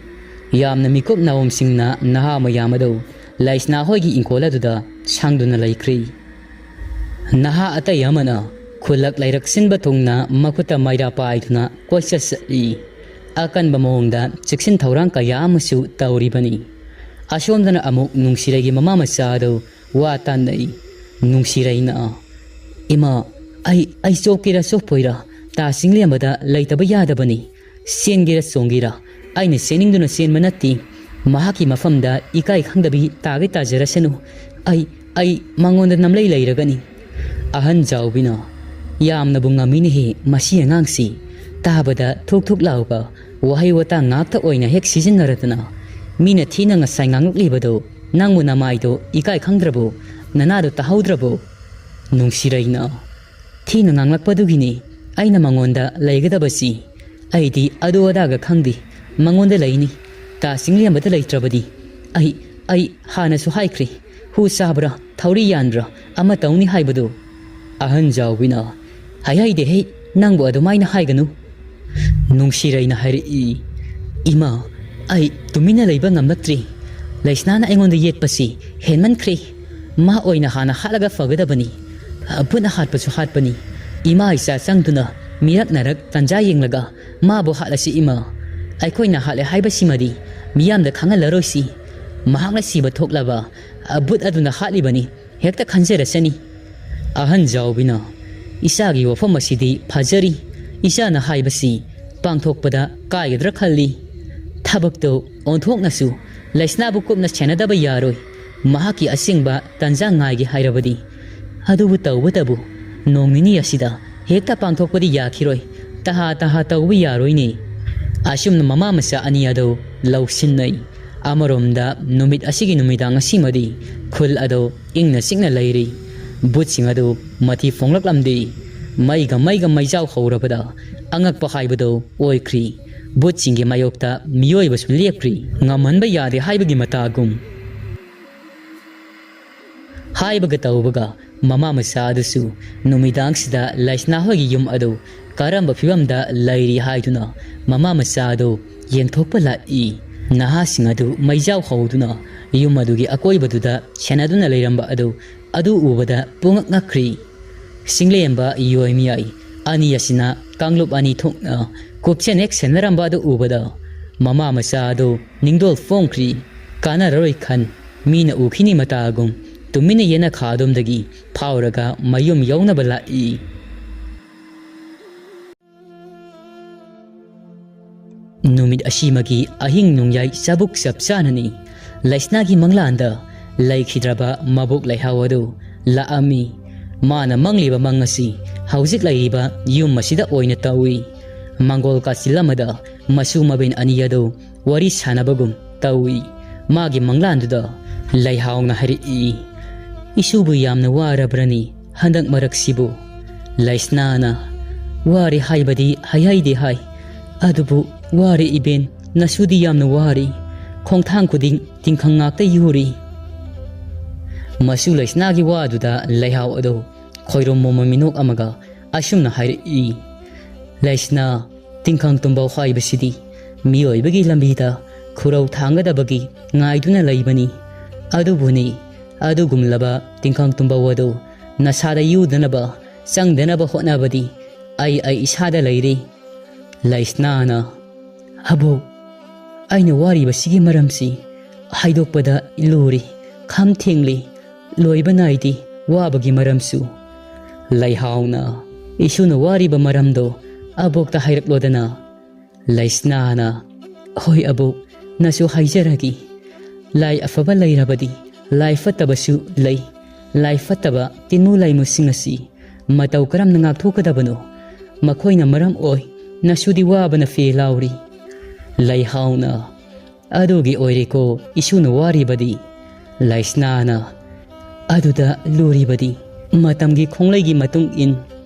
ꯌꯥꯝꯅ ꯃꯤꯀꯨꯞ ꯅꯥꯎꯝꯁꯤꯡꯅ ꯅꯍꯥ ꯃꯌꯥꯝ ꯑꯗꯨ ꯂꯩꯁꯅꯥ ꯍꯣꯏꯒꯤ ꯏꯪꯈꯣꯜ ꯑꯗꯨꯗ ꯁꯪꯗꯨꯅ ꯂꯩꯈ꯭ꯔꯤ꯫ ꯅꯍꯥ ꯑꯇꯩ ꯑꯃꯅ ꯈꯨꯜꯂꯛ ꯂꯩꯔꯛ ꯁꯤꯟꯕ ꯊꯨꯡꯅ ꯃꯈꯨꯠꯇ ꯃꯩꯔꯥ ꯄꯥꯏꯗꯨꯅ ꯀꯣꯏꯆꯠ ꯆꯠꯂꯤ꯫ ꯑꯀꯟꯕ ꯃꯑꯣꯡꯗ ꯆꯦꯛꯁꯤꯟ ꯊꯧꯔꯥꯡ ꯀꯌꯥ ꯑꯃꯁꯨ ꯇꯧꯔꯤꯕꯅꯤ꯫ ꯑꯁꯣꯝꯗꯅ ꯑꯃꯨꯛ ꯅꯨꯡꯁꯤꯔꯩꯒꯤ ꯃꯃꯥ ꯃꯆꯥ ꯑꯗꯨ ꯋꯥ ꯇꯥꯅꯩ꯫ ꯅꯨꯡꯁꯤꯔꯩꯅ, "ꯏꯃꯥ, ꯑꯩ, ꯑꯩ ꯆꯣꯞꯀꯦꯔꯥ ꯆꯣꯞꯄꯣꯏꯔꯥ, ꯇꯥ ꯆꯤꯡꯂꯦꯝꯕꯗ ꯂꯩꯇꯕ ꯌꯥꯗꯕꯅꯤ꯫ ꯆꯦꯟꯒꯦꯔꯥ ꯆꯣꯡꯒꯦꯔꯥ, ꯑꯩꯅ ꯆꯦꯟꯅꯤꯡꯗꯨꯅ ꯆꯦꯟꯕ ꯅꯠꯇꯦ꯫ ꯃꯍꯥꯛꯀꯤ ꯃꯐꯝꯗ ꯏꯀꯥꯏ ꯈꯪꯗꯕꯤ ꯇꯥꯒꯦ ꯇꯥꯖꯔꯁꯅꯨ꯫ ꯑꯩ, ꯑꯩ ꯃꯉꯣꯟꯗ ꯅꯝꯂꯩ ꯂꯩꯔꯒꯅꯤ꯫" ꯑꯍꯟ ꯖꯥꯎꯕꯤꯅ, "ꯌꯥꯝꯅꯕꯨ ꯉꯝꯃꯤꯅꯦꯍꯦ ꯃꯁꯤ ꯑꯉꯥꯡꯁꯤ꯫ ꯇꯥꯕꯗ ꯊꯨꯛ ꯊꯨꯛ ꯂꯥꯎꯕ ꯋꯥꯍꯩ ꯋꯥꯇꯥ ꯉꯥꯛꯇ ꯑꯣꯏꯅ ꯍꯦꯛ ꯁꯤꯖꯤꯟꯅꯔꯗꯅ꯫ ꯃꯤꯅ ꯊꯤꯅ ꯉꯁꯥꯏ ꯉꯥꯡꯂꯛꯂꯤꯕꯗꯣ ꯅꯪꯕꯨ ꯅꯃꯥꯏꯗꯣ ꯏꯀꯥꯏ ꯈꯪꯗ꯭ꯔꯕꯣ? ꯅꯅꯥꯗꯣ ꯇꯥꯍꯧꯗ꯭ꯔꯕꯣ?" ꯅꯨꯡꯁꯤꯔꯩꯅ, "ꯊꯤꯅ ꯉꯥꯡꯂꯛꯄꯗꯨꯒꯤꯅꯤ ꯑꯩꯅ ꯃꯉꯣꯟꯗ ꯂꯩꯒꯗꯕꯁꯤ꯫ ꯑꯩꯗꯤ ꯑꯗꯨ ꯑꯗꯥꯒ ꯈꯪꯗꯦ, ꯃꯉꯣꯟꯗ ꯂꯩꯅꯤ꯫ ꯇꯥ ꯆꯤꯡꯂꯦꯝꯕꯗ ꯂꯩꯇ꯭ꯔꯕꯗꯤ ꯑꯩ, ꯑꯩ ꯍꯥꯟꯅꯁꯨ ꯍꯥꯏꯈ꯭ꯔꯦ, ꯍꯨ ꯆꯥꯕ꯭ꯔꯥ ꯊꯧꯔꯤ ꯌꯥꯟꯕ꯭ꯔꯥ ꯑꯃ ꯇꯧꯅꯤ ꯍꯥꯏꯕꯗꯨ꯫" ꯑꯍꯟ ꯖꯥꯎꯕꯤꯅ, "ꯍꯥꯏꯍꯩꯗꯦꯍꯦ, ꯅꯪꯕꯨ ꯑꯗꯨꯃꯥꯏꯅ ꯍꯥꯏꯒꯅꯨ꯫" ꯅꯨꯡꯁꯤꯔꯩꯅ ꯍꯥꯏꯔꯛꯏ, "ꯏꯃꯥ, ꯑꯩ ꯇꯨꯃꯤꯟꯅ ꯂꯩꯕ ꯉꯝꯂꯛꯇ꯭ꯔꯦ꯫ ꯂꯩꯁꯅꯥꯅ ꯑꯩꯉꯣꯟꯗ ꯌꯦꯠꯄꯁꯤ ꯍꯦꯟꯃꯟꯈ꯭ꯔꯦ꯫ ꯃꯥ ꯑꯣꯏꯅ ꯍꯥꯟꯅ ꯍꯥꯠꯂꯒ ꯐꯒꯗꯕꯅꯤ꯫ ꯕꯨꯠꯅ ꯍꯥꯠꯄꯁꯨ ꯍꯥꯠꯄꯅꯤ꯫ ꯏꯃꯥ ꯏꯆꯥ ꯆꯪꯗꯨꯅ ꯃꯤꯔꯛ ꯅꯥꯔꯛ ꯇꯟꯖꯥ ꯌꯦꯡꯂꯒ ꯃꯥꯕꯨ ꯍꯥꯠꯂꯁꯤ ꯏꯃꯥ꯫ ꯑꯩꯈꯣꯏꯅ ꯍꯥꯠꯂꯦ ꯍꯥꯏꯕꯁꯤꯃꯗꯤ ꯃꯤꯌꯥꯝꯗ ꯈꯪꯍꯜꯂꯔꯣꯏꯁꯤ꯫ ꯃꯍꯥꯛꯅ ꯁꯤꯕ ꯊꯣꯛꯂꯕ ꯕꯨꯠ ꯑꯗꯨꯅ ꯍꯥꯠꯂꯤꯕꯅꯤ ꯍꯦꯛꯇ ꯈꯟꯖꯔꯁꯅꯤ꯫" ꯑꯍꯟ ꯖꯥꯎꯕꯤꯅ, "ꯏꯆꯥꯒꯤ ꯋꯥꯐꯝ ꯑꯁꯤꯗꯤ ꯐꯖꯔꯤ꯫ ꯏꯆꯥꯅ ꯍꯥꯏꯕꯁꯤ ꯄꯥꯡꯊꯣꯛꯄꯗ ꯀꯥꯏꯒꯗ꯭ꯔꯥ ꯈꯜꯂꯤ꯫ ꯊꯕꯛꯇꯨ ꯑꯣꯟꯊꯣꯛꯅꯁꯨ ꯂꯩꯁꯅꯥꯕꯨ ꯀꯨꯞꯅ ꯁꯦꯟꯅꯗꯕ ꯌꯥꯔꯣꯏ꯫ ꯃꯍꯥꯛꯀꯤ ꯑꯁꯦꯡꯕ ꯇꯟꯖꯥ ꯉꯥꯏꯒꯦ ꯍꯥꯏꯔꯕꯗꯤ꯫ ꯑꯗꯨꯕꯨ ꯇꯧꯕꯇꯕꯨ ꯅꯣꯡ ꯅꯤꯅꯤ ꯑꯁꯤꯗ ꯍꯦꯛꯇ ꯄꯥꯡꯊꯣꯛꯄꯗꯤ ꯌꯥꯈꯤꯔꯣꯏ꯫ ꯇꯍꯥ ꯇꯍꯥ ꯇꯧꯕ ꯌꯥꯔꯣꯏꯅꯦ꯫" ꯑꯁꯨꯝꯅ ꯃꯃꯥ ꯃꯆꯥ ꯑꯅꯤ ꯑꯗꯨ ꯂꯧꯁꯤꯟꯅꯩ꯫ ꯑꯃꯔꯣꯝꯗ ꯅꯨꯃꯤꯠ ꯑꯁꯤꯒꯤ ꯅꯨꯃꯤꯗꯥꯡ ꯑꯁꯤꯃꯗꯤ ꯈꯨꯜ ꯑꯗꯨ ꯏꯪꯅ ꯆꯤꯛꯅ ꯂꯩꯔꯤ꯫ ꯕꯨꯠꯁꯤꯡ ꯑꯗꯨ ꯃꯊꯤ ꯐꯣꯡꯂꯛꯂꯝꯗꯦ꯫ ꯃꯩꯒ ꯃꯩꯒ ꯃꯩꯖꯥꯎ ꯍꯧꯔꯕꯗ ꯑꯉꯛꯄ ꯍꯥꯏꯕꯗꯨ ꯑꯣꯏꯈ꯭ꯔꯤ꯫ ꯕꯨꯠꯁꯤꯡꯒꯤ ꯃꯥꯌꯣꯛꯇ ꯃꯤꯑꯣꯏꯕꯁꯨ ꯂꯦꯞꯈ꯭ꯔꯤ꯫ ꯉꯝꯍꯟꯕ ꯌꯥꯗꯦ ꯍꯥꯏꯕꯒꯤ ꯃꯇꯥꯒꯨꯝ꯫ ꯍꯥꯏꯕꯒ ꯇꯧꯕꯒ ꯃꯃꯥ ꯃꯆꯥ ꯑꯗꯨꯁꯨ ꯅꯨꯃꯤꯗꯥꯡꯁꯤꯗ ꯂꯩꯁꯅꯥ ꯍꯣꯏꯒꯤ ꯌꯨꯝ ꯑꯗꯨ ꯀꯔꯝꯕ ꯐꯤꯕꯝꯗ ꯂꯩꯔꯤ ꯍꯥꯏꯗꯨꯅ ꯃꯃꯥ ꯃꯆꯥ ꯑꯗꯨ ꯌꯦꯡꯊꯣꯛꯄ ꯂꯥꯛꯏ꯫ ꯅꯍꯥꯁꯤꯡ ꯑꯗꯨ ꯃꯩꯖꯥꯎ ꯍꯧꯗꯨꯅ ꯌꯨꯝ ꯑꯗꯨꯒꯤ ꯑꯀꯣꯏꯕꯗꯨꯗ ꯁꯦꯟꯅꯗꯨꯅ ꯂꯩꯔꯝꯕ ꯑꯗꯨ, ꯑꯗꯨ ꯎꯕꯗ ꯄꯨꯡꯉꯛ ꯉꯛꯈ꯭ꯔꯤ꯫ ꯆꯤꯡꯂꯦꯝꯕ ꯌꯣꯏꯃꯤꯌꯥꯏ ꯑꯅꯤ ꯑꯁꯤꯅ ꯀꯥꯡꯂꯨꯞ ꯑꯅꯤ ꯊꯣꯛꯅ ꯀꯨꯞꯁꯦꯟ ꯍꯦꯛ ꯁꯦꯟꯅꯔꯝꯕ ꯑꯗꯨ ꯎꯕꯗ ꯃꯃꯥ ꯃꯆꯥ ꯑꯗꯨ ꯅꯤꯡꯗꯣꯜ ꯐꯣꯡꯈ꯭ꯔꯤ꯫ ꯀꯥꯟꯅꯔꯔꯣꯏ ꯈꯟ ꯃꯤꯅ ꯎꯈꯤꯅꯤ ꯃꯇꯥꯒꯨꯝ ꯇꯨꯃꯤꯟꯅ ꯌꯦꯅꯈꯥ ꯑꯗꯣꯝꯗꯒꯤ ꯐꯥꯎꯔꯒ ꯃꯌꯨꯝ ꯌꯧꯅꯕ ꯂꯥꯛꯏ꯫ ꯅꯨꯃꯤꯠ ꯑꯁꯤꯃꯒꯤ ꯑꯍꯤꯡ ꯅꯣꯡꯌꯥꯏ ꯆꯥꯕꯨꯛ ꯆꯞ ꯆꯥꯅꯅꯤ꯫ ꯂꯩꯁꯅꯥꯒꯤ ꯃꯪꯂꯥꯟꯗ ꯂꯩꯈꯤꯗ꯭ꯔꯕ ꯃꯕꯣꯛ ꯂꯩꯍꯥꯎ ꯑꯗꯨ ꯂꯥꯛꯑꯝꯃꯤ꯫ ꯃꯥꯅ ꯃꯪꯂꯤꯕ ꯃꯪ ꯑꯁꯤ ꯍꯧꯖꯤꯛ ꯂꯩꯔꯤꯕ ꯌꯨꯝ ꯑꯁꯤꯗ ꯑꯣꯏꯅ ꯇꯧꯏ꯫ ꯃꯥꯡꯒꯣꯜ ꯀꯥꯆꯤꯜ ꯑꯃꯗ ꯃꯁꯨ ꯃꯕꯦꯟ ꯑꯅꯤ ꯑꯗꯨ ꯋꯥꯔꯤ ꯁꯥꯟꯅꯕꯒꯨꯝ ꯇꯧꯏ꯫ ꯃꯥꯒꯤ ꯃꯪꯂꯥꯟꯗꯨꯗ ꯂꯩꯍꯥꯎꯅ ꯍꯥꯏꯔꯛꯏ, "ꯏꯁꯨꯕꯨ ꯌꯥꯝꯅ ꯋꯥꯔꯕ꯭ꯔꯅꯤ ꯍꯟꯗꯛ ꯃꯔꯛꯁꯤꯕꯨ?" ꯂꯩꯁꯅꯥꯅ, "ꯋꯥꯔꯦ ꯍꯥꯏꯕꯗꯤ ꯍꯥꯏꯍꯩꯗꯦ ꯍꯥꯏ, ꯑꯗꯨꯕꯨ ꯋꯥꯔꯦ ꯏꯕꯦꯟ, ꯅꯁꯨꯗꯤ ꯌꯥꯝꯅ ꯋꯥꯔꯤ, ꯈꯣꯡꯊꯥꯡ ꯈꯨꯗꯤꯡ ꯇꯤꯡꯈꯪ ꯉꯥꯛꯇ ꯌꯨꯔꯤ꯫" ꯃꯁꯨ ꯂꯩꯁꯅꯥꯒꯤ ꯋꯥꯗꯨꯗ ꯂꯩꯍꯥꯎ ꯑꯗꯨ ꯈꯣꯏꯔꯣꯝ ꯃꯣꯃ ꯃꯤꯅꯣꯛ ꯑꯃꯒ ꯑꯁꯨꯝꯅ ꯍꯥꯏꯔꯛꯏ, "ꯂꯩꯁꯅꯥ, ꯇꯤꯡꯈꯪ ꯇꯨꯝꯕꯧ ꯍꯥꯏꯕꯁꯤꯗꯤ ꯃꯤꯑꯣꯏꯕꯒꯤ ꯂꯝꯕꯤꯗ ꯈꯨꯔꯧ ꯊꯥꯡꯒꯗꯕꯒꯤ ꯉꯥꯏꯗꯨꯅ ꯂꯩꯕꯅꯤ꯫ ꯑꯗꯨꯕꯨꯅꯤ, ꯑꯗꯨꯒꯨꯝꯂꯕ ꯇꯤꯡꯈꯪ ꯇꯨꯝꯕꯧ ꯑꯗꯨ ꯅꯁꯥꯗ ꯌꯨꯗꯅꯕ, ꯆꯪꯗꯅꯕ ꯍꯣꯠꯅꯕꯗꯤ ꯑꯩ, ꯑꯩ ꯏꯁꯥꯗ ꯂꯩꯔꯤ꯫" ꯂꯩꯁꯅꯥꯅ, "ꯑꯕꯣꯛ, ꯑꯩꯅ ꯋꯥꯔꯤꯕꯁꯤꯒꯤ ꯃꯔꯝꯁꯤ ꯍꯥꯏꯗꯣꯛꯄꯗ ꯂꯨꯔꯤ, ꯈꯝ ꯊꯦꯡꯂꯤ, ꯂꯣꯏꯕ ꯅꯥꯏꯗꯦ ꯋꯥꯕꯒꯤ ꯃꯔꯝꯁꯨ꯫" ꯂꯩꯍꯥꯎꯅ, "ꯏꯁꯨꯅ ꯋꯥꯔꯤꯕ ꯃꯔꯝꯗꯣ ꯑꯕꯣꯛꯇ ꯍꯥꯏꯔꯛꯂꯣꯗꯅ꯫" ꯂꯩꯁꯅꯥꯅ, "ꯍꯣꯏ ꯑꯕꯣꯛ, ꯅꯁꯨ ꯍꯥꯏꯖꯔꯒꯦ꯫ ꯂꯥꯏ ꯑꯐꯕ ꯂꯩꯔꯕꯗꯤ ꯂꯥꯏ ꯐꯠꯇꯕꯁꯨ ꯂꯩ꯫ ꯂꯥꯏ ꯐꯠꯇꯕ ꯇꯤꯟꯃꯨ ꯂꯥꯏꯃꯨꯁꯤꯡ ꯑꯁꯤ ꯃꯇꯧ ꯀꯔꯝꯅ ꯉꯥꯛꯊꯣꯛꯀꯗꯕꯅꯣ? ꯃꯈꯣꯏꯅ ꯃꯔꯝ ꯑꯣꯏ ꯅꯁꯨꯗꯤ ꯋꯥꯕꯅ ꯐꯦ ꯂꯥꯎꯔꯤ꯫" ꯂꯩꯍꯥꯎꯅ, "ꯑꯗꯨꯒꯤ ꯑꯣꯏꯔꯦꯀꯣ ꯏꯁꯨꯅ ꯋꯥꯔꯤꯕꯗꯤ꯫" ꯂꯩꯁꯅꯥꯅ, "ꯑꯗꯨꯗ ꯂꯨꯔꯤꯕꯗꯤ ꯃꯇꯝꯒꯤ ꯈꯣꯡꯂꯩꯒꯤ ꯃꯇꯨꯡ ꯏꯟ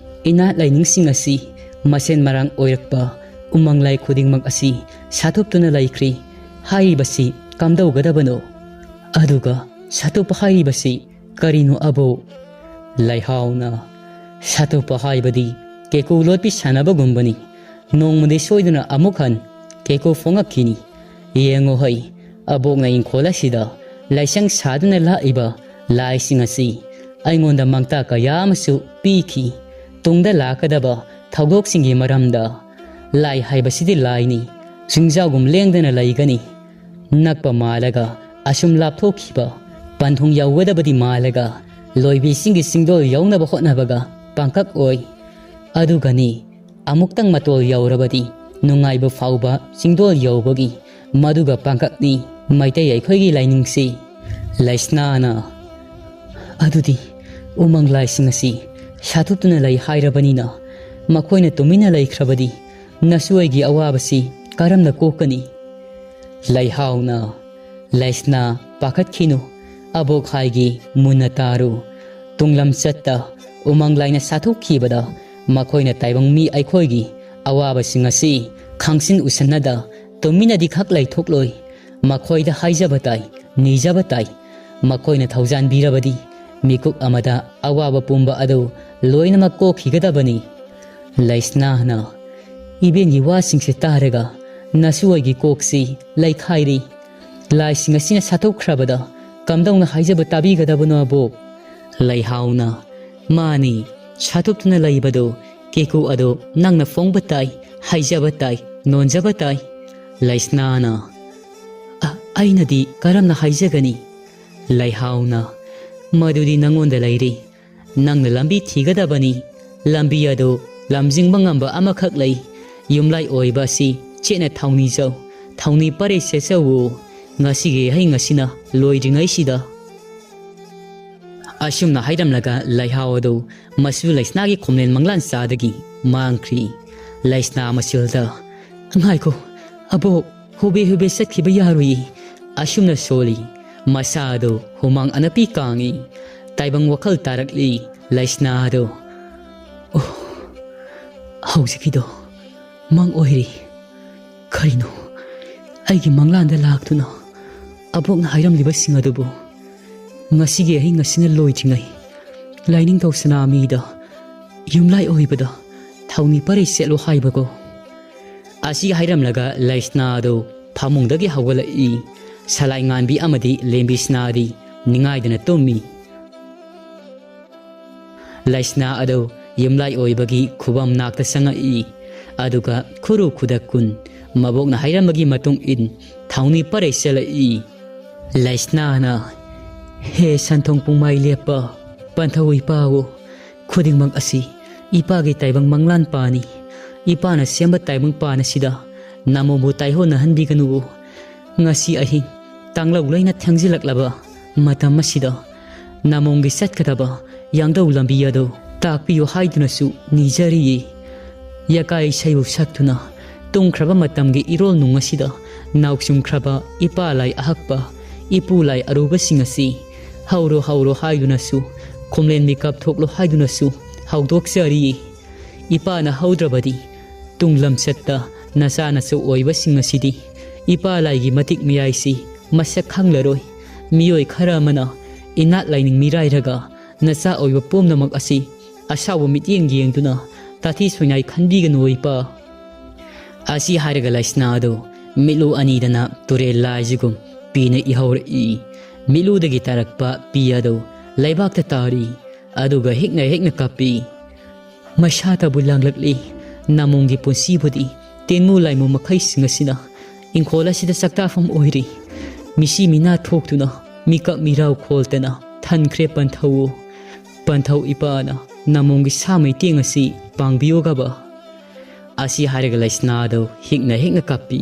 ꯏꯅꯥꯠ ꯂꯥꯏꯅꯤꯡꯁꯤꯡ ꯑꯁꯤ ꯃꯁꯦꯟ ꯃꯔꯥꯡ ꯑꯣꯏꯔꯛꯄ ꯎꯃꯪ ꯂꯥꯏ ꯈꯨꯗꯤꯡꯃꯛ ꯑꯁꯤ ꯁꯥꯊꯨꯞꯇꯨꯅ ꯂꯩꯈ꯭ꯔꯤ ꯍꯥꯏꯔꯤꯕꯁꯤ ꯀꯝꯗꯧꯒꯗꯕꯅꯣ? ꯑꯗꯨꯒ ꯁꯥꯊꯨꯞ ꯍꯥꯏꯔꯤꯕꯁꯤ ꯀꯔꯤꯅꯣ ꯑꯕꯣꯛ?" ꯂꯩꯍꯥꯎꯅ, "ꯁꯥꯊꯨꯞꯄ ꯍꯥꯏꯕꯗꯤ ꯀꯦꯀꯨ ꯂꯣꯠꯄꯤ ꯁꯥꯟꯅꯕꯒꯨꯝꯕꯅꯤ꯫ ꯅꯣꯡꯃꯗꯤ ꯁꯣꯏꯗꯅ ꯑꯃꯨꯛ ꯍꯟ ꯀꯦꯀꯨ ꯐꯣꯡꯉꯛꯈꯤꯅꯤ꯫ ꯌꯦꯡꯉꯨ ꯍꯩ, ꯑꯕꯣꯛꯅ ꯏꯪꯈꯣꯜ ꯑꯁꯤꯗ ꯂꯥꯏꯁꯪ ꯁꯥꯗꯨꯅ ꯂꯥꯛꯏꯕ ꯂꯥꯏꯁꯤꯡ ꯑꯁꯤ ꯑꯩꯉꯣꯟꯗ ꯃꯥꯡꯇꯥꯛ ꯀꯌꯥ ꯑꯃꯁꯨ ꯄꯤꯈꯤ꯫ ꯇꯨꯡꯗ ꯂꯥꯛꯀꯗꯕ ꯊꯧꯗꯣꯛꯁꯤꯡꯒꯤ ꯃꯔꯝꯗ꯫ ꯂꯥꯏ ꯍꯥꯏꯕꯁꯤꯗꯤ ꯂꯥꯏꯅꯤ, ꯆꯤꯡꯖꯥꯎꯒꯨꯝ ꯂꯦꯡꯗꯅ ꯂꯩꯒꯅꯤ꯫ ꯅꯛꯄ ꯃꯥꯜꯂꯒ ꯑꯁꯨꯝ ꯂꯥꯞꯊꯣꯛꯈꯤꯕ, ꯄꯟꯊꯨꯡ ꯌꯧꯒꯗꯕꯗꯤ ꯃꯥꯜꯂꯒ ꯂꯣꯏꯕꯤꯁꯤꯡꯒꯤ ꯆꯤꯡꯗꯣꯜ ꯌꯧꯅꯕ ꯍꯣꯠꯅꯕꯒ ꯄꯥꯡꯀꯛ ꯑꯣꯏ꯫ ꯑꯗꯨꯒꯅꯤ, ꯑꯃꯨꯛꯇꯪ ꯃꯇꯣꯜ ꯌꯧꯔꯕꯗꯤ ꯅꯨꯡꯉꯥꯏꯕ ꯐꯥꯎꯕ ꯆꯤꯡꯗꯣꯜ ꯌꯧꯕꯒꯤ ꯃꯗꯨꯒ ꯄꯥꯡꯀꯛꯅꯤ ꯃꯩꯇꯩ ꯑꯩꯈꯣꯏꯒꯤ ꯂꯥꯏꯅꯤꯡꯁꯤ꯫" ꯂꯩꯁꯅꯥꯅ, "ꯑꯗꯨꯗꯤ ꯎꯃꯪ ꯂꯥꯏꯁꯤꯡ ꯑꯁꯤ ꯁꯥꯊꯨꯞꯇꯨꯅ ꯂꯩ ꯍꯥꯏꯔꯕꯅꯤꯅ, ꯃꯈꯣꯏꯅ ꯇꯨꯃꯤꯟꯅ ꯂꯩꯈ꯭ꯔꯕꯗꯤ ꯅꯁꯨ ꯑꯩꯒꯤ ꯑꯋꯥꯕꯁꯤ ꯀꯔꯝꯅ ꯀꯣꯛꯀꯅꯤ?" ꯂꯩꯍꯥꯎꯅ, "ꯂꯩꯁꯅꯥ, ꯄꯥꯈꯠꯈꯤꯅꯨ꯫ ꯑꯕꯣꯛ ꯍꯥꯏꯒꯤ ꯃꯨꯟꯅ ꯇꯥꯔꯨ꯫ ꯇꯨꯡꯂꯝꯆꯠꯇ ꯎꯃꯪ ꯂꯥꯏꯅ ꯁꯥꯊꯨꯞꯈꯤꯕꯗ ꯃꯈꯣꯏꯅ ꯇꯥꯏꯕꯪ ꯃꯤ ꯑꯩꯈꯣꯏꯒꯤ ꯑꯋꯥꯕꯁꯤꯡ ꯑꯁꯤ ꯈꯪꯁꯤꯟ ꯎꯁꯟꯅꯗ ꯇꯨꯃꯤꯟꯅꯗꯤ ꯈꯛ ꯂꯩꯊꯣꯛꯂꯣꯏ꯫ ꯃꯈꯣꯏꯗ ꯍꯥꯏꯖꯕ ꯇꯥꯏ, ꯅꯤꯖꯕ ꯇꯥꯏ꯫ ꯃꯈꯣꯏꯅ ꯊꯧꯖꯥꯟꯕꯤꯔꯕꯗꯤ ꯃꯤꯀꯨꯞ ꯑꯃꯗ ꯑꯋꯥꯕ ꯄꯨꯝꯕ ꯑꯗꯨ ꯂꯣꯏꯅꯃꯛ ꯀꯣꯛꯈꯤꯒꯗꯕꯅꯤ꯫" ꯂꯩꯁꯅꯥꯅ, "ꯏꯕꯦꯟꯒꯤ ꯋꯥꯁꯤꯡꯁꯦ ꯇꯥꯔꯒ ꯅꯁꯨ ꯑꯩꯒꯤ ꯀꯣꯛꯁꯤ ꯂꯩꯈꯥꯏꯔꯤ꯫ ꯂꯥꯏꯁꯤꯡ ꯑꯁꯤꯅ ꯁꯥꯊꯨꯞꯈ꯭ꯔꯕꯗ ꯀꯝꯗꯧꯅ ꯍꯥꯏꯖꯕ ꯇꯥꯕꯤꯒꯗꯕꯅꯣ ꯑꯕꯣꯛ?" ꯂꯩꯍꯥꯎꯅ, "ꯃꯥꯅꯤ, ꯁꯥꯊꯨꯞꯇꯨꯅ ꯂꯩꯕꯗꯨ ꯀꯦꯀꯨ ꯑꯗꯨ ꯅꯪꯅ ꯐꯣꯡꯕ ꯇꯥꯏ, ꯍꯥꯏꯖꯕ ꯇꯥꯏ, ꯅꯣꯟꯖꯕ ꯇꯥꯏ꯫" ꯂꯩꯁꯅꯥꯅ, "ꯑ-, ꯑꯩꯅꯗꯤ ꯀꯔꯝꯅ ꯍꯥꯏꯖꯒꯅꯤ?" ꯂꯩꯍꯥꯎꯅ, "ꯃꯗꯨꯗꯤ ꯅꯪꯉꯣꯟꯗ ꯂꯩꯔꯤ꯫ ꯅꯪꯅ ꯂꯝꯕꯤ ꯊꯤꯒꯗꯕꯅꯤ꯫ ꯂꯝꯕꯤ ꯑꯗꯨ ꯂꯝꯖꯤꯡꯕ ꯉꯝꯕ ꯑꯃꯈꯛ ꯂꯩ꯫ ꯌꯨꯝꯂꯥꯏ ꯑꯣꯏꯕ ꯑꯁꯤ ꯆꯦꯠꯅ ꯊꯧꯅꯤꯖꯧ꯫ ꯊꯧꯅꯤ ꯄꯔꯦ ꯁꯦꯠꯆꯧꯋꯣ꯫ ꯉꯁꯤꯒꯤ ꯌꯥꯍꯩ ꯉꯁꯤꯅ ꯂꯣꯏꯗ꯭ꯔꯤꯉꯩꯁꯤꯗ꯫" ꯑꯁꯨꯝꯅ ꯍꯥꯏꯔꯝꯂꯒ ꯂꯩꯍꯥꯎ ꯑꯗꯨ ꯃꯆꯨ ꯂꯩꯁꯅꯥꯒꯤ ꯈꯣꯝꯂꯦꯟ ꯃꯪꯂꯥꯟ ꯆꯥꯗꯒꯤ ꯃꯥꯡꯈ꯭ꯔꯤ꯫ ꯂꯩꯁꯅꯥ ꯃꯆꯨꯜꯗ, "ꯉꯥꯏꯈꯣ, ꯑꯕꯣꯛ, ꯍꯨꯕꯦ ꯍꯨꯕꯦ ꯆꯠꯈꯤꯕ ꯌꯥꯔꯣꯏꯌꯦ꯫" ꯑꯁꯨꯝꯅ ꯁꯣꯜꯂꯤ꯫ ꯃꯁꯥ ꯑꯗꯨ ꯍꯨꯃꯥꯡ ꯑꯅꯞꯄꯤ ꯀꯥꯡꯉꯤ꯫ ꯇꯥꯏꯕꯪ ꯋꯥꯈꯜ ꯇꯥꯔꯛꯂꯤ ꯂꯩꯁꯅꯥ ꯑꯗꯨ꯫ "ꯑꯣ, ꯍꯧꯖꯤꯛꯀꯤꯗꯣ ꯃꯪ ꯑꯣꯏꯔꯤ꯫ ꯀꯔꯤꯅꯣ ꯑꯩꯒꯤ ꯃꯪꯂꯥꯟꯗ ꯂꯥꯛꯇꯨꯅ ꯑꯕꯣꯛꯅ ꯍꯥꯏꯔꯝꯂꯤꯕꯁꯤꯡ ꯑꯗꯨꯕꯨ? ꯉꯁꯤꯒꯤ ꯑꯍꯤꯡ ꯑꯁꯤꯅ ꯂꯣꯏꯗ꯭ꯔꯤꯉꯩ ꯂꯥꯏꯅꯤꯡꯊꯧ ꯁꯅꯥꯃꯤꯗ ꯌꯨꯝꯂꯥꯏ ꯑꯣꯏꯕꯗ ꯊꯧꯅꯤ ꯄꯔꯩ ꯁꯦꯠꯂꯨ ꯍꯥꯏꯕꯀꯣ꯫ ꯑꯁꯤ ꯍꯥꯏꯔꯝꯂꯒ ꯂꯩꯁꯅꯥ ꯑꯗꯨ ꯐꯃꯨꯡꯗꯒꯤ ꯍꯧꯒꯠꯂꯛꯏ꯫ ꯁꯂꯥꯏ ꯉꯥꯟꯕꯤ ꯑꯃꯗꯤ ꯂꯦꯝꯕꯤ ꯁꯅꯥꯗꯤ ꯅꯤꯡꯉꯥꯏꯗꯅ ꯇꯨꯝꯃꯤ꯫ ꯂꯩꯁꯅꯥ ꯑꯗꯨ ꯌꯨꯝꯂꯥꯏ ꯑꯣꯏꯕꯒꯤ ꯈꯨꯕꯝ ꯅꯥꯛꯇ ꯆꯪꯉꯛꯏ꯫ ꯑꯗꯨꯒ ꯈꯨꯔꯨ ꯈꯨꯗꯛ ꯀꯨꯟ ꯃꯕꯣꯛꯅ ꯍꯥꯏꯔꯝꯕꯒꯤ ꯃꯇꯨꯡ ꯏꯟ ꯊꯧꯅꯤ ꯄꯔꯩ ꯆꯠꯂꯛꯏ꯫ ꯂꯩꯁꯅꯥꯅ, "ꯍꯦ ꯁꯟꯊꯣꯡ ꯄꯨꯡꯃꯥꯏ ꯂꯦꯞꯄ ꯄꯟꯊꯧ ꯏꯄꯥꯋꯣ, ꯈꯨꯗꯤꯡꯃꯛ ꯑꯁꯤ ꯏꯄꯥꯒꯤ ꯇꯥꯏꯕꯪ ꯃꯪꯂꯥꯟ ꯄꯥꯅꯤ꯫ ꯏꯄꯥꯅ ꯁꯦꯝꯕ ꯇꯥꯏꯕꯪ ꯄꯥꯟ ꯑꯁꯤꯗ ꯅꯃꯣꯕꯨ ꯇꯥꯏꯍꯣꯟꯅꯍꯟꯕꯤꯒꯅꯨꯋꯣ꯫ ꯉꯁꯤ ꯑꯍꯤꯡ ꯇꯥꯡꯂꯧ ꯂꯩꯅ ꯊꯦꯡꯖꯤꯜꯂꯛꯂꯕ ꯃꯇꯝ ꯑꯁꯤꯗ ꯅꯃꯣꯡꯒꯤ ꯆꯠꯀꯗꯕ ꯌꯥꯡꯗꯧ ꯂꯝꯕꯤ ꯑꯗꯨ ꯇꯥꯛꯄꯤꯌꯨ ꯍꯥꯏꯗꯨꯅꯁꯨ ꯅꯤꯖꯔꯤꯌꯦ꯫ ꯌꯀꯥꯏ ꯏꯁꯩꯕꯨ ꯁꯛꯇꯨꯅ ꯇꯨꯝꯈ꯭ꯔꯕ ꯃꯇꯝꯒꯤ ꯏꯔꯣꯜ ꯅꯨꯡ ꯑꯁꯤꯗ ꯅꯥꯎꯆꯨꯝꯈ꯭ꯔꯕ ꯏꯄꯥ ꯂꯥꯏ ꯑꯍꯛꯄ, ꯏꯄꯨ ꯂꯥꯏ ꯑꯔꯨꯕꯁꯤꯡ ꯑꯁꯤ ꯍꯧꯔꯣ ꯍꯧꯔꯣ ꯍꯥꯏꯗꯨꯅꯁꯨ ꯈꯨꯝꯂꯦꯟ ꯃꯤꯀꯞ ꯊꯣꯛꯂꯣ ꯍꯥꯏꯗꯨꯅꯁꯨ ꯍꯧꯗꯣꯛꯆꯔꯤ꯫ ꯏꯄꯥꯅ ꯍꯧꯗ꯭ꯔꯕꯗꯤ ꯇꯨꯡ ꯂꯝꯆꯠꯇ ꯅꯆꯥ ꯅꯁꯨ ꯑꯣꯏꯕꯁꯤꯡ ꯑꯁꯤꯗꯤ ꯏꯄꯥ ꯂꯥꯏꯒꯤ ꯃꯇꯤꯛ ꯃꯌꯥꯏꯁꯤ ꯃꯁꯛ ꯈꯪꯂꯔꯣꯏ꯫ ꯃꯤꯑꯣꯏ ꯈꯔ ꯑꯃꯅ ꯏꯅꯥꯠ ꯂꯥꯏꯅꯤꯡ ꯃꯤꯔꯥꯏꯔꯒ ꯅꯆꯥ ꯑꯣꯏꯕ ꯄꯨꯝꯅꯃꯛ ꯑꯁꯤ ꯑꯁꯥꯎꯕ ꯃꯤꯠꯌꯦꯡ ꯌꯦꯡꯗꯨꯅ ꯇꯥꯊꯤ ꯁꯣꯏꯅꯥꯏ ꯈꯟꯕꯤꯒꯅꯨ ꯏꯄꯥ꯫" ꯑꯁꯤ ꯍꯥꯏꯔꯒ ꯂꯩꯁꯅꯥ ꯑꯗꯨ ꯃꯤꯠꯂꯨ ꯑꯅꯤꯗꯅ ꯇꯨꯔꯦꯜ ꯂꯥꯏꯁꯤꯒꯨꯝ ꯄꯤꯅ ꯏꯍꯧꯔꯛꯏ꯫ ꯃꯤꯠꯂꯨꯗꯒꯤ ꯇꯥꯔꯛꯄ ꯄꯤ ꯑꯗꯨ ꯂꯩꯕꯥꯛꯇ ꯇꯥꯔꯤ꯫ ꯑꯗꯨꯒ ꯍꯤꯛꯅ ꯍꯤꯛꯅ ꯀꯞꯄꯤ꯫ ꯃꯩꯁꯥꯇꯕꯨ ꯂꯥꯡꯂꯛꯂꯤ꯫ ꯅꯥꯃꯣꯡꯒꯤ ꯄꯨꯟꯁꯤꯕꯨꯗꯤ ꯇꯦꯟꯃꯨ ꯂꯥꯏꯃꯨ ꯃꯈꯩꯁꯤꯡ ꯑꯁꯤꯅ ꯏꯪꯈꯣꯜ ꯑꯁꯤꯗ ꯆꯥꯛꯇꯥꯐꯝ ꯑꯣꯏꯔꯤ꯫ ꯃꯤꯁꯤ ꯃꯤꯅꯥ ꯊꯣꯛꯇꯨꯅ ꯃꯤꯀꯞ ꯃꯤꯔꯥꯎ ꯈꯣꯜꯇꯅ ꯊꯟꯈ꯭ꯔꯦ ꯄꯟꯊꯧ꯫ ꯄꯟꯊꯧ ꯏꯄꯥꯅ ꯅꯥꯃꯣꯡꯒꯤ ꯁꯥ ꯃꯩꯇꯦꯡ ꯑꯁꯤ ꯄꯥꯡꯕꯤꯌꯨꯒꯕ꯫ ꯑꯁꯤ ꯍꯥꯏꯔꯒ ꯂꯩꯁꯅꯥꯗꯨ ꯍꯤꯛꯅ ꯍꯤꯛꯅ ꯀꯞꯄꯤ꯫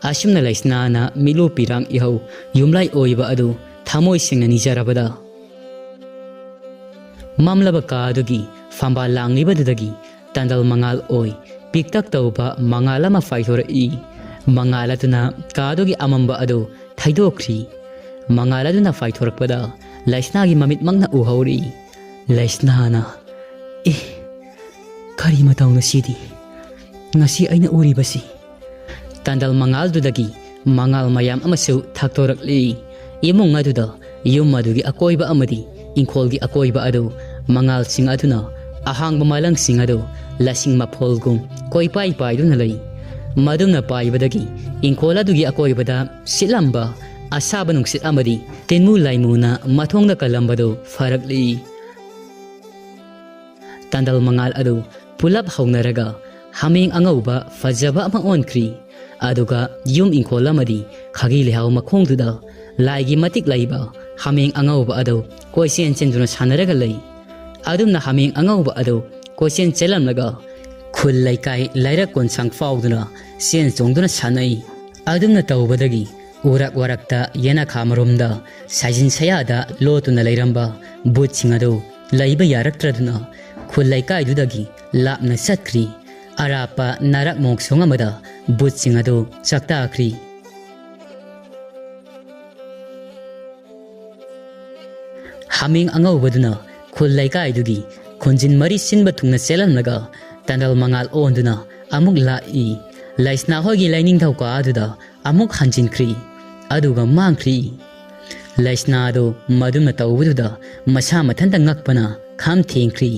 ꯑꯁꯨꯝꯅ ꯂꯩꯁꯅꯥꯅ ꯃꯤꯠꯂꯨ ꯄꯤꯔꯥꯡ ꯏꯍꯧ ꯌꯨꯝꯂꯥꯏ ꯑꯣꯏꯕ ꯑꯗꯨ ꯊꯃꯣꯏ ꯁꯦꯡꯅ ꯅꯤꯖꯔꯕꯗ, ꯃꯝꯂꯕ ꯀꯥ ꯑꯗꯨꯒꯤ ꯐꯝꯕꯥꯜ ꯂꯥꯡꯂꯤꯕꯗꯨꯗꯒꯤ ꯇꯟꯗꯜ ꯃꯉꯥꯜ ꯑꯣꯏ ꯄꯤꯛꯇꯛ ꯇꯧꯕ ꯃꯉꯥꯜ ꯑꯃ ꯐꯥꯏꯊꯣꯔꯛꯏ꯫ ꯃꯉꯥꯜ ꯑꯗꯨꯅ ꯀꯥ ꯑꯗꯨꯒꯤ ꯑꯃꯝꯕ ꯑꯗꯨ ꯊꯩꯗꯣꯛꯈ꯭ꯔꯤ꯫ ꯃꯉꯥꯜ ꯑꯗꯨꯅ ꯐꯥꯏꯊꯣꯔꯛꯄꯗ ꯂꯩꯁꯅꯥꯒꯤ ꯃꯃꯤꯠꯃꯛꯅ ꯎꯍꯧꯔꯤ꯫ ꯂꯩꯁꯅꯥꯅ, "ꯑꯦ, ꯀꯔꯤ ꯃꯇꯧꯅꯣ ꯁꯤꯗꯤ? ꯉꯁꯤ ꯑꯩꯅ ꯎꯔꯤꯕꯁꯤ?" ꯇꯟꯗꯜ ꯃꯉꯥꯜꯗꯨꯗꯒꯤ ꯃꯉꯥꯜ ꯃꯌꯥꯝ ꯑꯃꯁꯨ ꯊꯛꯇꯣꯔꯛꯂꯤ꯫ ꯏꯃꯨꯡ ꯑꯗꯨꯗ ꯌꯨꯝ ꯑꯗꯨꯒꯤ ꯑꯀꯣꯏꯕ ꯑꯃꯗꯤ ꯏꯪꯈꯣꯜꯒꯤ ꯑꯀꯣꯏꯕ ꯑꯗꯨ ꯃꯉꯥꯜ ꯁꯤꯡ ꯑꯗꯨꯅ ꯑꯍꯥꯡꯕ ꯃꯥꯂꯪꯁꯤꯡ ꯑꯗꯨ ꯂꯁꯤꯡ ꯃꯐꯣꯜꯒꯨꯝ ꯀꯣꯏꯄꯥꯏ ꯄꯥꯏꯗꯨꯅ ꯂꯩ꯫ ꯃꯗꯨꯝꯅ ꯄꯥꯏꯕꯗꯒꯤ ꯏꯪꯈꯣꯜ ꯑꯗꯨꯒꯤ ꯑꯀꯣꯏꯕꯗ ꯁꯤꯠꯂꯝꯕ ꯑꯁꯥꯕ ꯅꯨꯡꯁꯤꯠ ꯑꯃꯗꯤ ꯇꯤꯟꯃꯨ ꯂꯥꯏꯃꯨꯅ ꯃꯊꯣꯡꯗ ꯀꯜꯂꯝꯕꯗꯨ ꯐꯔꯛꯂꯤ꯫ ꯇꯟꯗꯜ ꯃꯉꯥꯜ ꯑꯗꯨ ꯄꯨꯂꯞ ꯍꯧꯅꯔꯒ ꯍꯥꯃꯦꯡ ꯑꯉꯧꯕ ꯐꯖꯕ ꯑꯃ ꯑꯣꯟꯈ꯭ꯔꯤ꯫ ꯑꯗꯨꯒ ꯌꯨꯝ ꯏꯪꯈꯣꯜ ꯑꯃꯗꯤ ꯈꯥꯒꯤ ꯂꯩꯍꯥꯎ ꯃꯈꯣꯡꯗꯨꯗ ꯂꯥꯏꯒꯤ ꯃꯇꯤꯛ ꯂꯩꯕ ꯍꯥꯃꯦꯡ ꯑꯉꯧꯕ ꯑꯗꯨ ꯀꯣꯏꯆꯦꯟ ꯆꯦꯟꯗꯨꯅ ꯁꯥꯟꯅꯔꯒ ꯂꯩ꯫ ꯑꯗꯨꯝꯅ ꯍꯥꯃꯦꯡ ꯑꯉꯧꯕ ꯑꯗꯨ ꯀꯣꯏꯆꯦꯟ ꯆꯦꯜꯂꯝꯂꯒ ꯈꯨꯜ ꯂꯩꯀꯥꯏ ꯂꯩꯔꯛ ꯀꯣꯟꯁꯥꯡ ꯐꯥꯎꯗꯨꯅ ꯆꯦꯟ ꯆꯣꯡꯗꯨꯅ ꯁꯥꯟꯅꯩ꯫ ꯑꯗꯨꯝꯅ ꯇꯧꯕꯗꯒꯤ ꯎꯔꯛ ꯋꯥꯔꯛꯇ ꯌꯦꯅꯈꯥ ꯃꯔꯨꯝꯗ ꯁꯥꯏꯖꯤꯟ ꯁꯌꯥꯗ ꯂꯣꯠꯇꯨꯅ ꯂꯩꯔꯝꯕ ꯕꯨꯠꯁꯤꯡ ꯑꯗꯨ ꯂꯩꯕ ꯌꯥꯔꯛꯇ꯭ꯔꯗꯨꯅ ꯈꯨꯜ ꯂꯩꯀꯥꯏꯗꯨꯗꯒꯤ ꯂꯥꯞꯅ ꯆꯠꯈ꯭ꯔꯤ꯫ ꯑꯔꯥꯞꯄ ꯅꯥꯔꯛ ꯃꯣꯡꯁꯣꯡ ꯑꯃꯗ ꯕꯨꯠꯁꯤꯡ ꯑꯗꯨ ꯆꯥꯛꯇꯥꯈ꯭ꯔꯤ꯫ ꯍꯥꯃꯦꯡ ꯑꯉꯧꯕꯗꯨꯅ ꯈꯨꯜ ꯂꯩꯀꯥꯏꯗꯨꯒꯤ ꯈꯨꯟꯖꯤꯟ ꯃꯔꯤ ꯁꯤꯟꯕ ꯊꯨꯡꯅ ꯆꯦꯜꯍꯜꯂꯒ ꯇꯟꯗꯜ ꯃꯉꯥꯜ ꯑꯣꯟꯗꯨꯅ ꯑꯃꯨꯛ ꯂꯥꯛꯏ꯫ ꯂꯩꯁꯅꯥ ꯍꯣꯏꯒꯤ ꯂꯥꯏꯅꯤꯡꯊꯧ ꯀꯥ ꯑꯗꯨꯗ ꯑꯃꯨꯛ ꯍꯟꯖꯤꯟꯈ꯭ꯔꯤ꯫ ꯑꯗꯨꯒ ꯃꯥꯡꯈ꯭ꯔꯤ꯫ ꯂꯩꯁꯅꯥ ꯑꯗꯨ ꯃꯗꯨꯅ ꯇꯧꯕꯗꯨꯗ ꯃꯁꯥ ꯃꯊꯟꯇ ꯉꯛꯄꯅ ꯈꯝ ꯊꯦꯡꯈ꯭ꯔꯤ꯫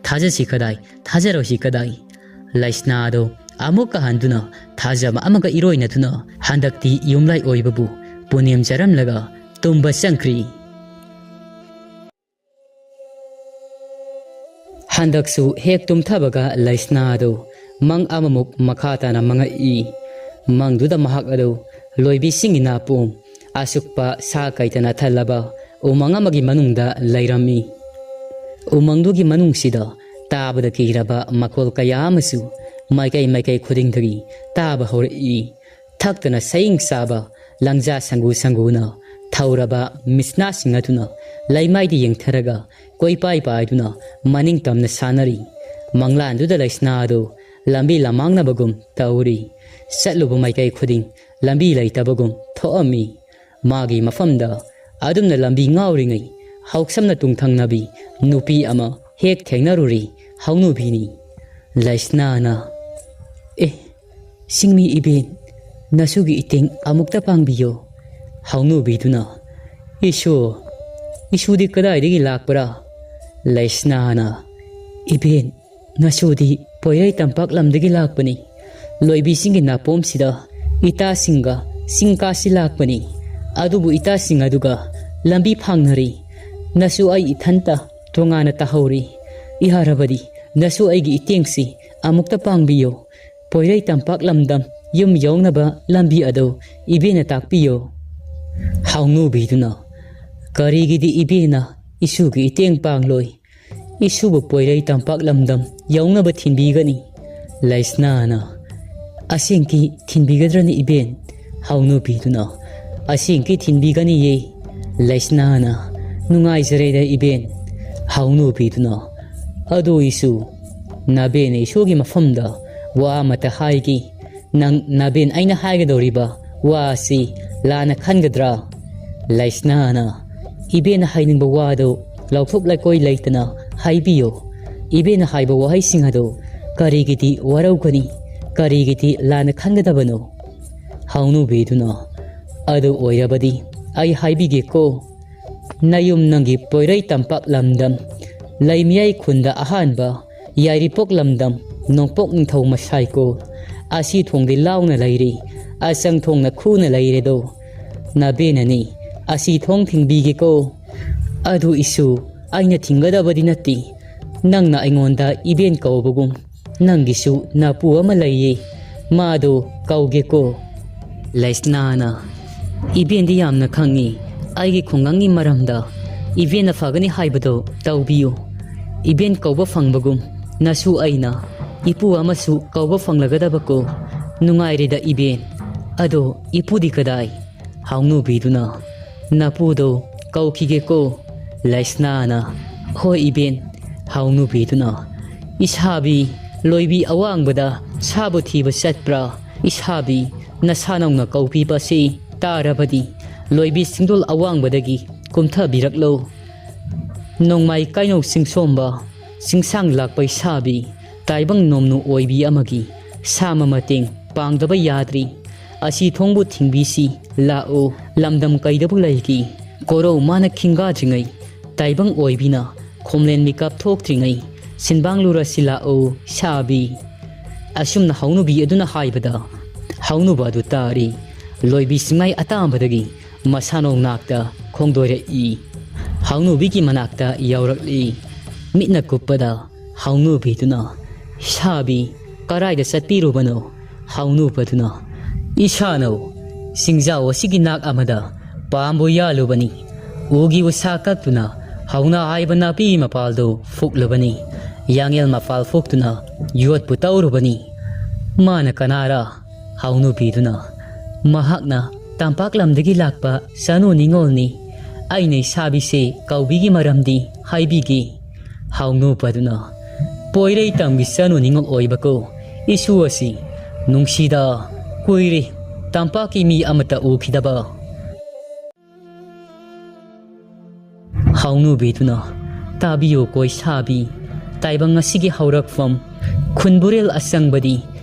ꯊꯥꯖꯁꯤ ꯀꯗꯥꯏ, ꯊꯥꯖꯔꯣꯏꯁꯤ ꯀꯗꯥꯏ? ꯂꯩꯁꯅꯥ ꯑꯗꯨ ꯑꯃꯨꯛꯀ ꯍꯟꯗꯨꯅ ꯊꯥꯖꯕ ꯑꯃꯒ ꯏꯔꯣꯏꯅꯗꯨꯅ ꯍꯟꯗꯛꯇꯤ ꯌꯨꯝꯂꯥꯏ ꯑꯣꯏꯕꯕꯨ ꯄꯨꯅꯦꯝꯖꯔꯝꯂꯒ ꯇꯨꯝꯕ ꯆꯪꯈ꯭ꯔꯤ꯫ ꯍꯟꯗꯛꯁꯨ ꯍꯦꯛ ꯇꯨꯝꯊꯕꯒ ꯂꯩꯁꯅꯥ ꯑꯗꯨ ꯃꯪ ꯑꯃꯃꯨꯛ ꯃꯈꯥ ꯇꯥꯅ ꯃꯪꯉꯛꯏ꯫ ꯃꯪꯗꯨꯗ ꯃꯍꯥꯛ ꯑꯗꯨ ꯂꯣꯏꯕꯤꯁꯤꯡꯒꯤ ꯅꯥꯄꯨ ꯑꯁꯨꯛꯄ ꯁꯥ ꯀꯩꯇꯅ ꯊꯜꯂꯕ ꯎꯃꯪ ꯑꯃꯒꯤ ꯃꯅꯨꯡꯗ ꯂꯩꯔꯝꯃꯤ꯫ ꯎꯃꯪꯗꯨꯒꯤ ꯃꯅꯨꯡꯁꯤꯗ ꯇꯥꯕꯗ ꯀꯤꯔꯕ ꯃꯈꯣꯜ ꯀꯌꯥ ꯑꯃꯁꯨ ꯃꯥꯏꯀꯩ ꯃꯥꯏꯀꯩ ꯈꯨꯗꯤꯡꯗꯒꯤ ꯇꯥꯕ ꯍꯧꯔꯛꯏ꯫ ꯊꯛꯇꯅ ꯁꯌꯤꯡ ꯆꯥꯕ ꯂꯪꯖꯥ ꯁꯪꯒꯨ ꯁꯪꯒꯨꯅ ꯊꯧꯔꯕ ꯃꯤꯁꯅꯥꯁꯤꯡ ꯑꯗꯨꯅ ꯂꯩꯃꯥꯏꯗ ꯌꯦꯡꯊꯔꯒ ꯀꯣꯏꯄꯥꯏ ꯄꯥꯏꯗꯨꯅ ꯃꯅꯤꯡ ꯇꯝꯅ ꯁꯥꯟꯅꯔꯤ꯫ ꯃꯪꯂꯥꯟꯗꯨꯗ ꯂꯩꯁꯅꯥ ꯑꯗꯨ ꯂꯝꯕꯤ ꯂꯃꯥꯡꯅꯕꯒꯨꯝ ꯇꯧꯔꯤ꯫ ꯆꯠꯂꯨꯕ ꯃꯥꯏꯀꯩ ꯈꯨꯗꯤꯡ ꯂꯝꯕꯤ ꯂꯩꯇꯕꯒꯨꯝ ꯊꯣꯛꯑꯝꯃꯤ꯫ ꯃꯥꯒꯤ ꯃꯐꯝꯗ ꯑꯗꯨꯝꯅ ꯂꯝꯕꯤ ꯉꯥꯎꯔꯤꯉꯩ ꯍꯥꯎꯁꯝꯅ ꯇꯨꯡꯊꯪꯅꯕꯤ ꯅꯨꯄꯤ ꯑꯃ ꯍꯦꯛ ꯊꯦꯡꯅꯔꯨꯔꯤ꯫ ꯍꯧꯅꯨꯕꯤꯅꯤ꯫ ꯂꯩꯁꯅꯥꯅ, "ꯑꯦ, ꯁꯤꯡꯃꯤ ꯏꯕꯦꯟ, ꯅꯁꯨꯒꯤ ꯏꯇꯦꯡ ꯑꯃꯨꯛꯇ ꯄꯥꯡꯕꯤꯌꯣ꯫" ꯍꯧꯅꯨꯕꯤꯗꯨꯅ, "ꯏꯁꯣ, "ꯏꯁꯨꯗꯤ ꯀꯗꯥꯏꯗꯒꯤ ꯂꯥꯛꯄ꯭ꯔꯥ?" ꯂꯩꯁꯅꯥꯅ, "ꯏꯕꯦꯟ, ꯅꯁꯨꯗꯤ ꯄꯣꯏꯔꯩ ꯇꯝꯄꯥꯛ ꯂꯝꯗꯒꯤ ꯂꯥꯛꯄꯅꯤ꯫ ꯂꯣꯏꯕꯤꯁꯤꯡꯒꯤ ꯅꯥꯄꯣꯝꯁꯤꯗ ꯏꯇꯥꯁꯤꯡꯒ ꯆꯤꯡ ꯀꯥꯁꯤ ꯂꯥꯛꯄꯅꯤ꯫ ꯑꯗꯨꯕꯨ ꯏꯇꯥꯁꯤꯡ ꯑꯗꯨꯒ ꯂꯝꯕꯤ ꯐꯥꯡꯅꯔꯤ꯫ ꯅꯁꯨ ꯑꯩ ꯏꯊꯟꯇ ꯇꯣꯉꯥꯟꯅ ꯇꯥꯍꯧꯔꯤ꯫ ꯌꯥꯔꯕꯗꯤ ꯅꯁꯨ ꯑꯩꯒꯤ ꯏꯇꯦꯡꯁꯤ ꯑꯃꯨꯛꯇ ꯄꯥꯡꯕꯤꯌꯨ꯫ ꯄꯣꯏꯔꯩ ꯇꯝꯄꯥꯛ ꯂꯝꯗꯝ ꯌꯨꯝ ꯌꯧꯅꯕ ꯂꯝꯕꯤ ꯑꯗꯨ ꯏꯕꯦꯟꯅ ꯇꯥꯛꯄꯤꯌꯨ꯫" ꯍꯥꯎꯅꯨꯕꯤꯗꯨꯅ, "ꯀꯔꯤꯒꯤꯗꯤ ꯏꯕꯦꯟꯅ ꯏꯁꯨꯒꯤ ꯏꯇꯦꯡ ꯄꯥꯡꯂꯣꯏ? ꯏꯁꯨꯕꯨ ꯄꯣꯏꯔꯩ ꯇꯝꯄꯥꯛ ꯂꯝꯗꯝ ꯌꯧꯅꯕ ꯊꯤꯟꯕꯤꯒꯅꯤ꯫" ꯂꯩꯁꯅꯥꯅ, "ꯑꯁꯦꯡꯀꯤ ꯊꯤꯟꯕꯤꯒꯗ꯭ꯔꯅꯤ ꯏꯕꯦꯟ?" ꯍꯥꯎꯅꯨꯕꯤꯗꯨꯅ, "ꯑꯁꯦꯡꯀꯤ ꯊꯤꯟꯕꯤꯒꯅꯤꯌꯦ꯫" ꯂꯩꯁꯅꯥꯅ, "ꯅꯨꯡꯉꯥꯏꯖꯔꯦꯗ ꯏꯕꯦꯟ꯫" ꯍꯥꯎꯅꯨꯕꯤꯗꯨꯅ, "ꯑꯗꯨ ꯏꯁꯨ, ꯅꯥꯕꯦꯟ ꯏꯁꯨꯒꯤ ꯃꯐꯝꯗ ꯋꯥ ꯑꯃꯇ ꯍꯥꯏꯒꯦ꯫ ꯅꯪ ꯅꯥꯕꯦꯟ ꯑꯩꯅ ꯍꯥꯏꯒꯗꯧꯔꯤꯕ ꯋꯥ ꯑꯁꯤ ꯂꯥꯟꯅ ꯈꯟꯒꯗ꯭ꯔꯥ?" ꯂꯩꯁꯅꯥꯅ, "ꯏꯕꯦꯟꯅ ꯍꯥꯏꯅꯤꯡꯕ ꯋꯥꯗꯨ ꯂꯧꯊꯣꯛ ꯂꯩꯀꯣꯏ ꯂꯩꯇꯅ ꯍꯥꯏꯕꯤꯌꯨ꯫ ꯏꯕꯦꯟꯅ ꯍꯥꯏꯕ ꯋꯥꯍꯩꯁꯤꯡ ꯑꯗꯨ ꯀꯔꯤꯒꯤꯗꯤ ꯋꯥꯔꯧꯒꯅꯤ, ꯀꯔꯤꯒꯤꯗꯤ ꯂꯥꯟꯅ ꯈꯟꯒꯗꯕꯅꯣ?" ꯍꯥꯎꯅꯨꯕꯤꯗꯨꯅ, "ꯑꯗꯨ ꯑꯣꯏꯔꯕꯗꯤ ꯑꯩ ꯍꯥꯏꯕꯤꯒꯦꯀꯣ꯫ ꯅꯌꯨꯝ ꯅꯪꯒꯤ ꯄꯣꯏꯔꯩ ꯇꯝꯄꯥꯛ ꯂꯝꯗꯝ, ꯂꯩꯃꯤꯌꯥꯏ ꯈꯨꯟꯗ ꯑꯍꯥꯟꯕ ꯌꯥꯏꯔꯤꯄꯣꯛ ꯂꯝꯗꯝ ꯅꯣꯡꯄꯣꯛ ꯅꯤꯡꯊꯧ ꯃꯁꯥꯏꯀꯣ꯫ ꯑꯁꯤ ꯊꯣꯡꯗꯤ ꯂꯥꯎꯅ ꯂꯩꯔꯤ, ꯑꯆꯪ ꯊꯣꯡꯅ ꯈꯨꯅ ꯂꯩꯔꯦꯗꯣ꯫ ꯅꯥꯕꯦꯟꯅꯅꯤ ꯑꯁꯤ ꯊꯣꯡ ꯊꯤꯡꯕꯤꯒꯦꯀꯣ꯫ ꯑꯗꯨ ꯏꯁꯨ, ꯑꯩꯅ ꯊꯤꯡꯒꯗꯕꯗꯤ ꯅꯠꯇꯦ꯫ ꯅꯪꯅ ꯑꯩꯉꯣꯟꯗ ꯏꯕꯦꯟ ꯀꯧꯕꯒꯨꯝ ꯅꯪꯒꯤꯁꯨ ꯅꯄꯨ ꯑꯃ ꯂꯩꯌꯦ, ꯃꯥꯗꯣ ꯀꯧꯒꯦꯀꯣ꯫" ꯂꯩꯁꯅꯥꯅ, "ꯏꯕꯦꯟꯗꯤ ꯌꯥꯝꯅ ꯈꯪꯉꯤ ꯑꯩꯒꯤ ꯈꯨꯡꯒꯪꯒꯤ ꯃꯔꯝꯗ꯫ ꯏꯕꯦꯟꯅ ꯐꯒꯅꯤ ꯍꯥꯏꯕꯗꯣ ꯇꯧꯕꯤꯌꯨ꯫ ꯏꯕꯦꯟ ꯀꯧꯕ ꯐꯪꯕꯒꯨꯝ ꯅꯁꯨ ꯑꯩꯅ ꯏꯄꯨ ꯑꯃꯁꯨ ꯀꯧꯕ ꯐꯪꯂꯒꯗꯕꯀꯣ꯫ ꯅꯨꯡꯉꯥꯏꯔꯦꯗ ꯏꯕꯦꯟ꯫ ꯑꯗꯣ ꯏꯄꯨꯗꯤ ꯀꯗꯥꯏ?" ꯍꯥꯎꯅꯨꯕꯤꯗꯨꯅ, "ꯅꯄꯨꯗꯣ ꯀꯧꯈꯤꯒꯦꯀꯣ꯫" ꯂꯩꯁꯅꯥꯅ, "ꯍꯣꯏ ꯏꯕꯦꯟ꯫" ꯍꯥꯎꯅꯨꯕꯤꯗꯨꯅ, "ꯏꯁꯥꯕꯤ, ꯂꯣꯏꯕꯤ ꯑꯋꯥꯡꯕꯗ ꯁꯥꯕꯨ ꯊꯤꯕ ꯆꯠꯄ꯭ꯔꯥ? ꯏꯁꯥꯕꯤ, ꯅꯁꯥ ꯅꯧꯅ ꯀꯧꯕꯤꯕꯁꯤ ꯇꯥꯔꯕꯗꯤ ꯂꯣꯏꯕꯤ ꯁꯤꯡꯗꯣꯜ ꯑꯋꯥꯡꯕꯗꯒꯤ ꯀꯨꯝꯊꯕꯤꯔꯛꯂꯣ꯫ ꯅꯣꯡꯃꯥꯏ ꯀꯥꯏꯅꯧ ꯆꯤꯡꯁꯣꯝꯕ, ꯆꯤꯡꯁꯥꯡ ꯂꯥꯛꯄ ꯏꯁꯥꯕꯤ, ꯇꯥꯏꯕꯪ ꯅꯣꯝꯅꯨ ꯑꯣꯏꯕꯤ ꯑꯃꯒꯤ ꯁꯥꯃ ꯃꯇꯦꯡ ꯄꯥꯡꯗꯕ ꯌꯥꯗ꯭ꯔꯤ꯫ ꯑꯁꯤ ꯊꯣꯡꯕꯨ ꯊꯤꯡꯕꯤꯁꯤ ꯂꯥꯛꯎ, ꯂꯝꯗꯝ ꯀꯩꯗꯕꯨ ꯂꯩꯒꯦ? ꯀꯣꯔꯧ ꯃꯥꯅ ꯈꯤꯡꯒꯥꯗ꯭ꯔꯤꯉꯩ, ꯇꯥꯏꯕꯪ ꯑꯣꯏꯕꯤꯅ ꯈꯣꯝꯂꯦꯟ ꯃꯤꯀꯞ ꯊꯣꯛꯇ꯭ꯔꯤꯉꯩ, ꯁꯤꯟꯕꯥꯡꯂꯨꯔꯁꯤ ꯂꯥꯛꯎ ꯁꯥꯕꯤ꯫ ꯑꯁꯨꯝꯅ ꯍꯧꯅꯨꯕꯤ ꯑꯗꯨꯅ ꯍꯥꯏꯕꯗ, ꯍꯧꯅꯨꯕ ꯑꯗꯨ ꯇꯥꯔꯤ꯫ ꯂꯣꯏꯕꯤ ꯁꯤꯡꯃꯥꯏ ꯑꯇꯥꯕꯗꯒꯤ ꯃꯁꯥꯅꯧ ꯅꯥꯛꯇ ꯈꯣꯡꯗꯣꯏꯔꯛꯏ꯫ ꯍꯧꯅꯨꯕꯤꯒꯤ ꯃꯅꯥꯛꯇ ꯌꯧꯔꯛꯂꯤ꯫ ꯃꯤꯠꯅ ꯀꯨꯞꯄꯗ ꯍꯧꯅꯨꯕꯤꯗꯨꯅ, "ꯁꯥꯕꯤ, ꯀꯔꯥꯏꯗ ꯆꯠꯄꯤꯔꯨꯕꯅꯣ?" ꯍꯧꯅꯨꯕꯗꯨꯅ, "ꯏꯁꯥꯅꯧ ꯆꯤꯡꯖꯥꯎ ꯑꯁꯤꯒꯤ ꯅꯥꯛ ꯑꯃꯗ ꯄꯥꯝꯕꯨ ꯌꯥꯜꯂꯨꯕꯅꯤ꯫ ꯎꯒꯤ ꯎꯁꯥ ꯀꯛꯇꯨꯅ ꯍꯧꯅ ꯍꯥꯏꯕ ꯅꯥꯄꯤ ꯃꯄꯥꯜꯗꯨ ꯐꯨꯛꯂꯨꯕꯅꯤ꯫ ꯌꯥꯡꯌꯦꯜ ꯃꯄꯥꯜ ꯐꯨꯛꯇꯨꯅ ꯌꯣꯠꯄꯨ ꯇꯧꯔꯨꯕꯅꯤ꯫" ꯃꯥꯅ ꯀꯅꯥꯔ? ꯍꯧꯅꯨꯕꯤꯗꯨꯅ, "ꯃꯍꯥꯛꯅ ꯇꯝꯄꯥꯛ ꯂꯝꯗꯒꯤ ꯂꯥꯛꯄ ꯆꯅꯨ ꯅꯤꯉꯣꯜꯅꯤ꯫ ꯑꯩꯅ ꯏꯁꯥꯕꯤꯁꯦ ꯀꯧꯕꯤꯒꯤ ꯃꯔꯝꯗꯤ ꯍꯥꯏꯕꯤꯒꯦ꯫" ꯍꯧꯅꯨꯕꯗꯨꯅ, "ꯄꯣꯏꯔꯩ ꯇꯝꯒꯤ ꯆꯅꯨ ꯅꯤꯉꯣꯜ ꯑꯣꯏꯕꯀꯣ ꯏꯁꯨ ꯑꯁꯤ꯫ ꯅꯨꯡꯁꯤꯗ, ꯀꯨꯏꯔꯦ ꯇꯝꯄꯥꯛꯀꯤ ꯃꯤ ꯑꯃꯠꯇ ꯎꯈꯤꯗꯕ꯫" ꯍꯧꯅꯨꯕꯤꯗꯨꯅ, "ꯇꯥꯕꯤꯌꯨ ꯀꯣꯏꯁꯥꯕꯤ, ꯇꯥꯏꯕꯪ ꯑꯁꯤꯒꯤ ꯍꯧꯔꯛꯐꯝ ꯈꯨꯟꯕꯨꯔꯦꯜ ꯑꯆꯪꯕꯗꯤ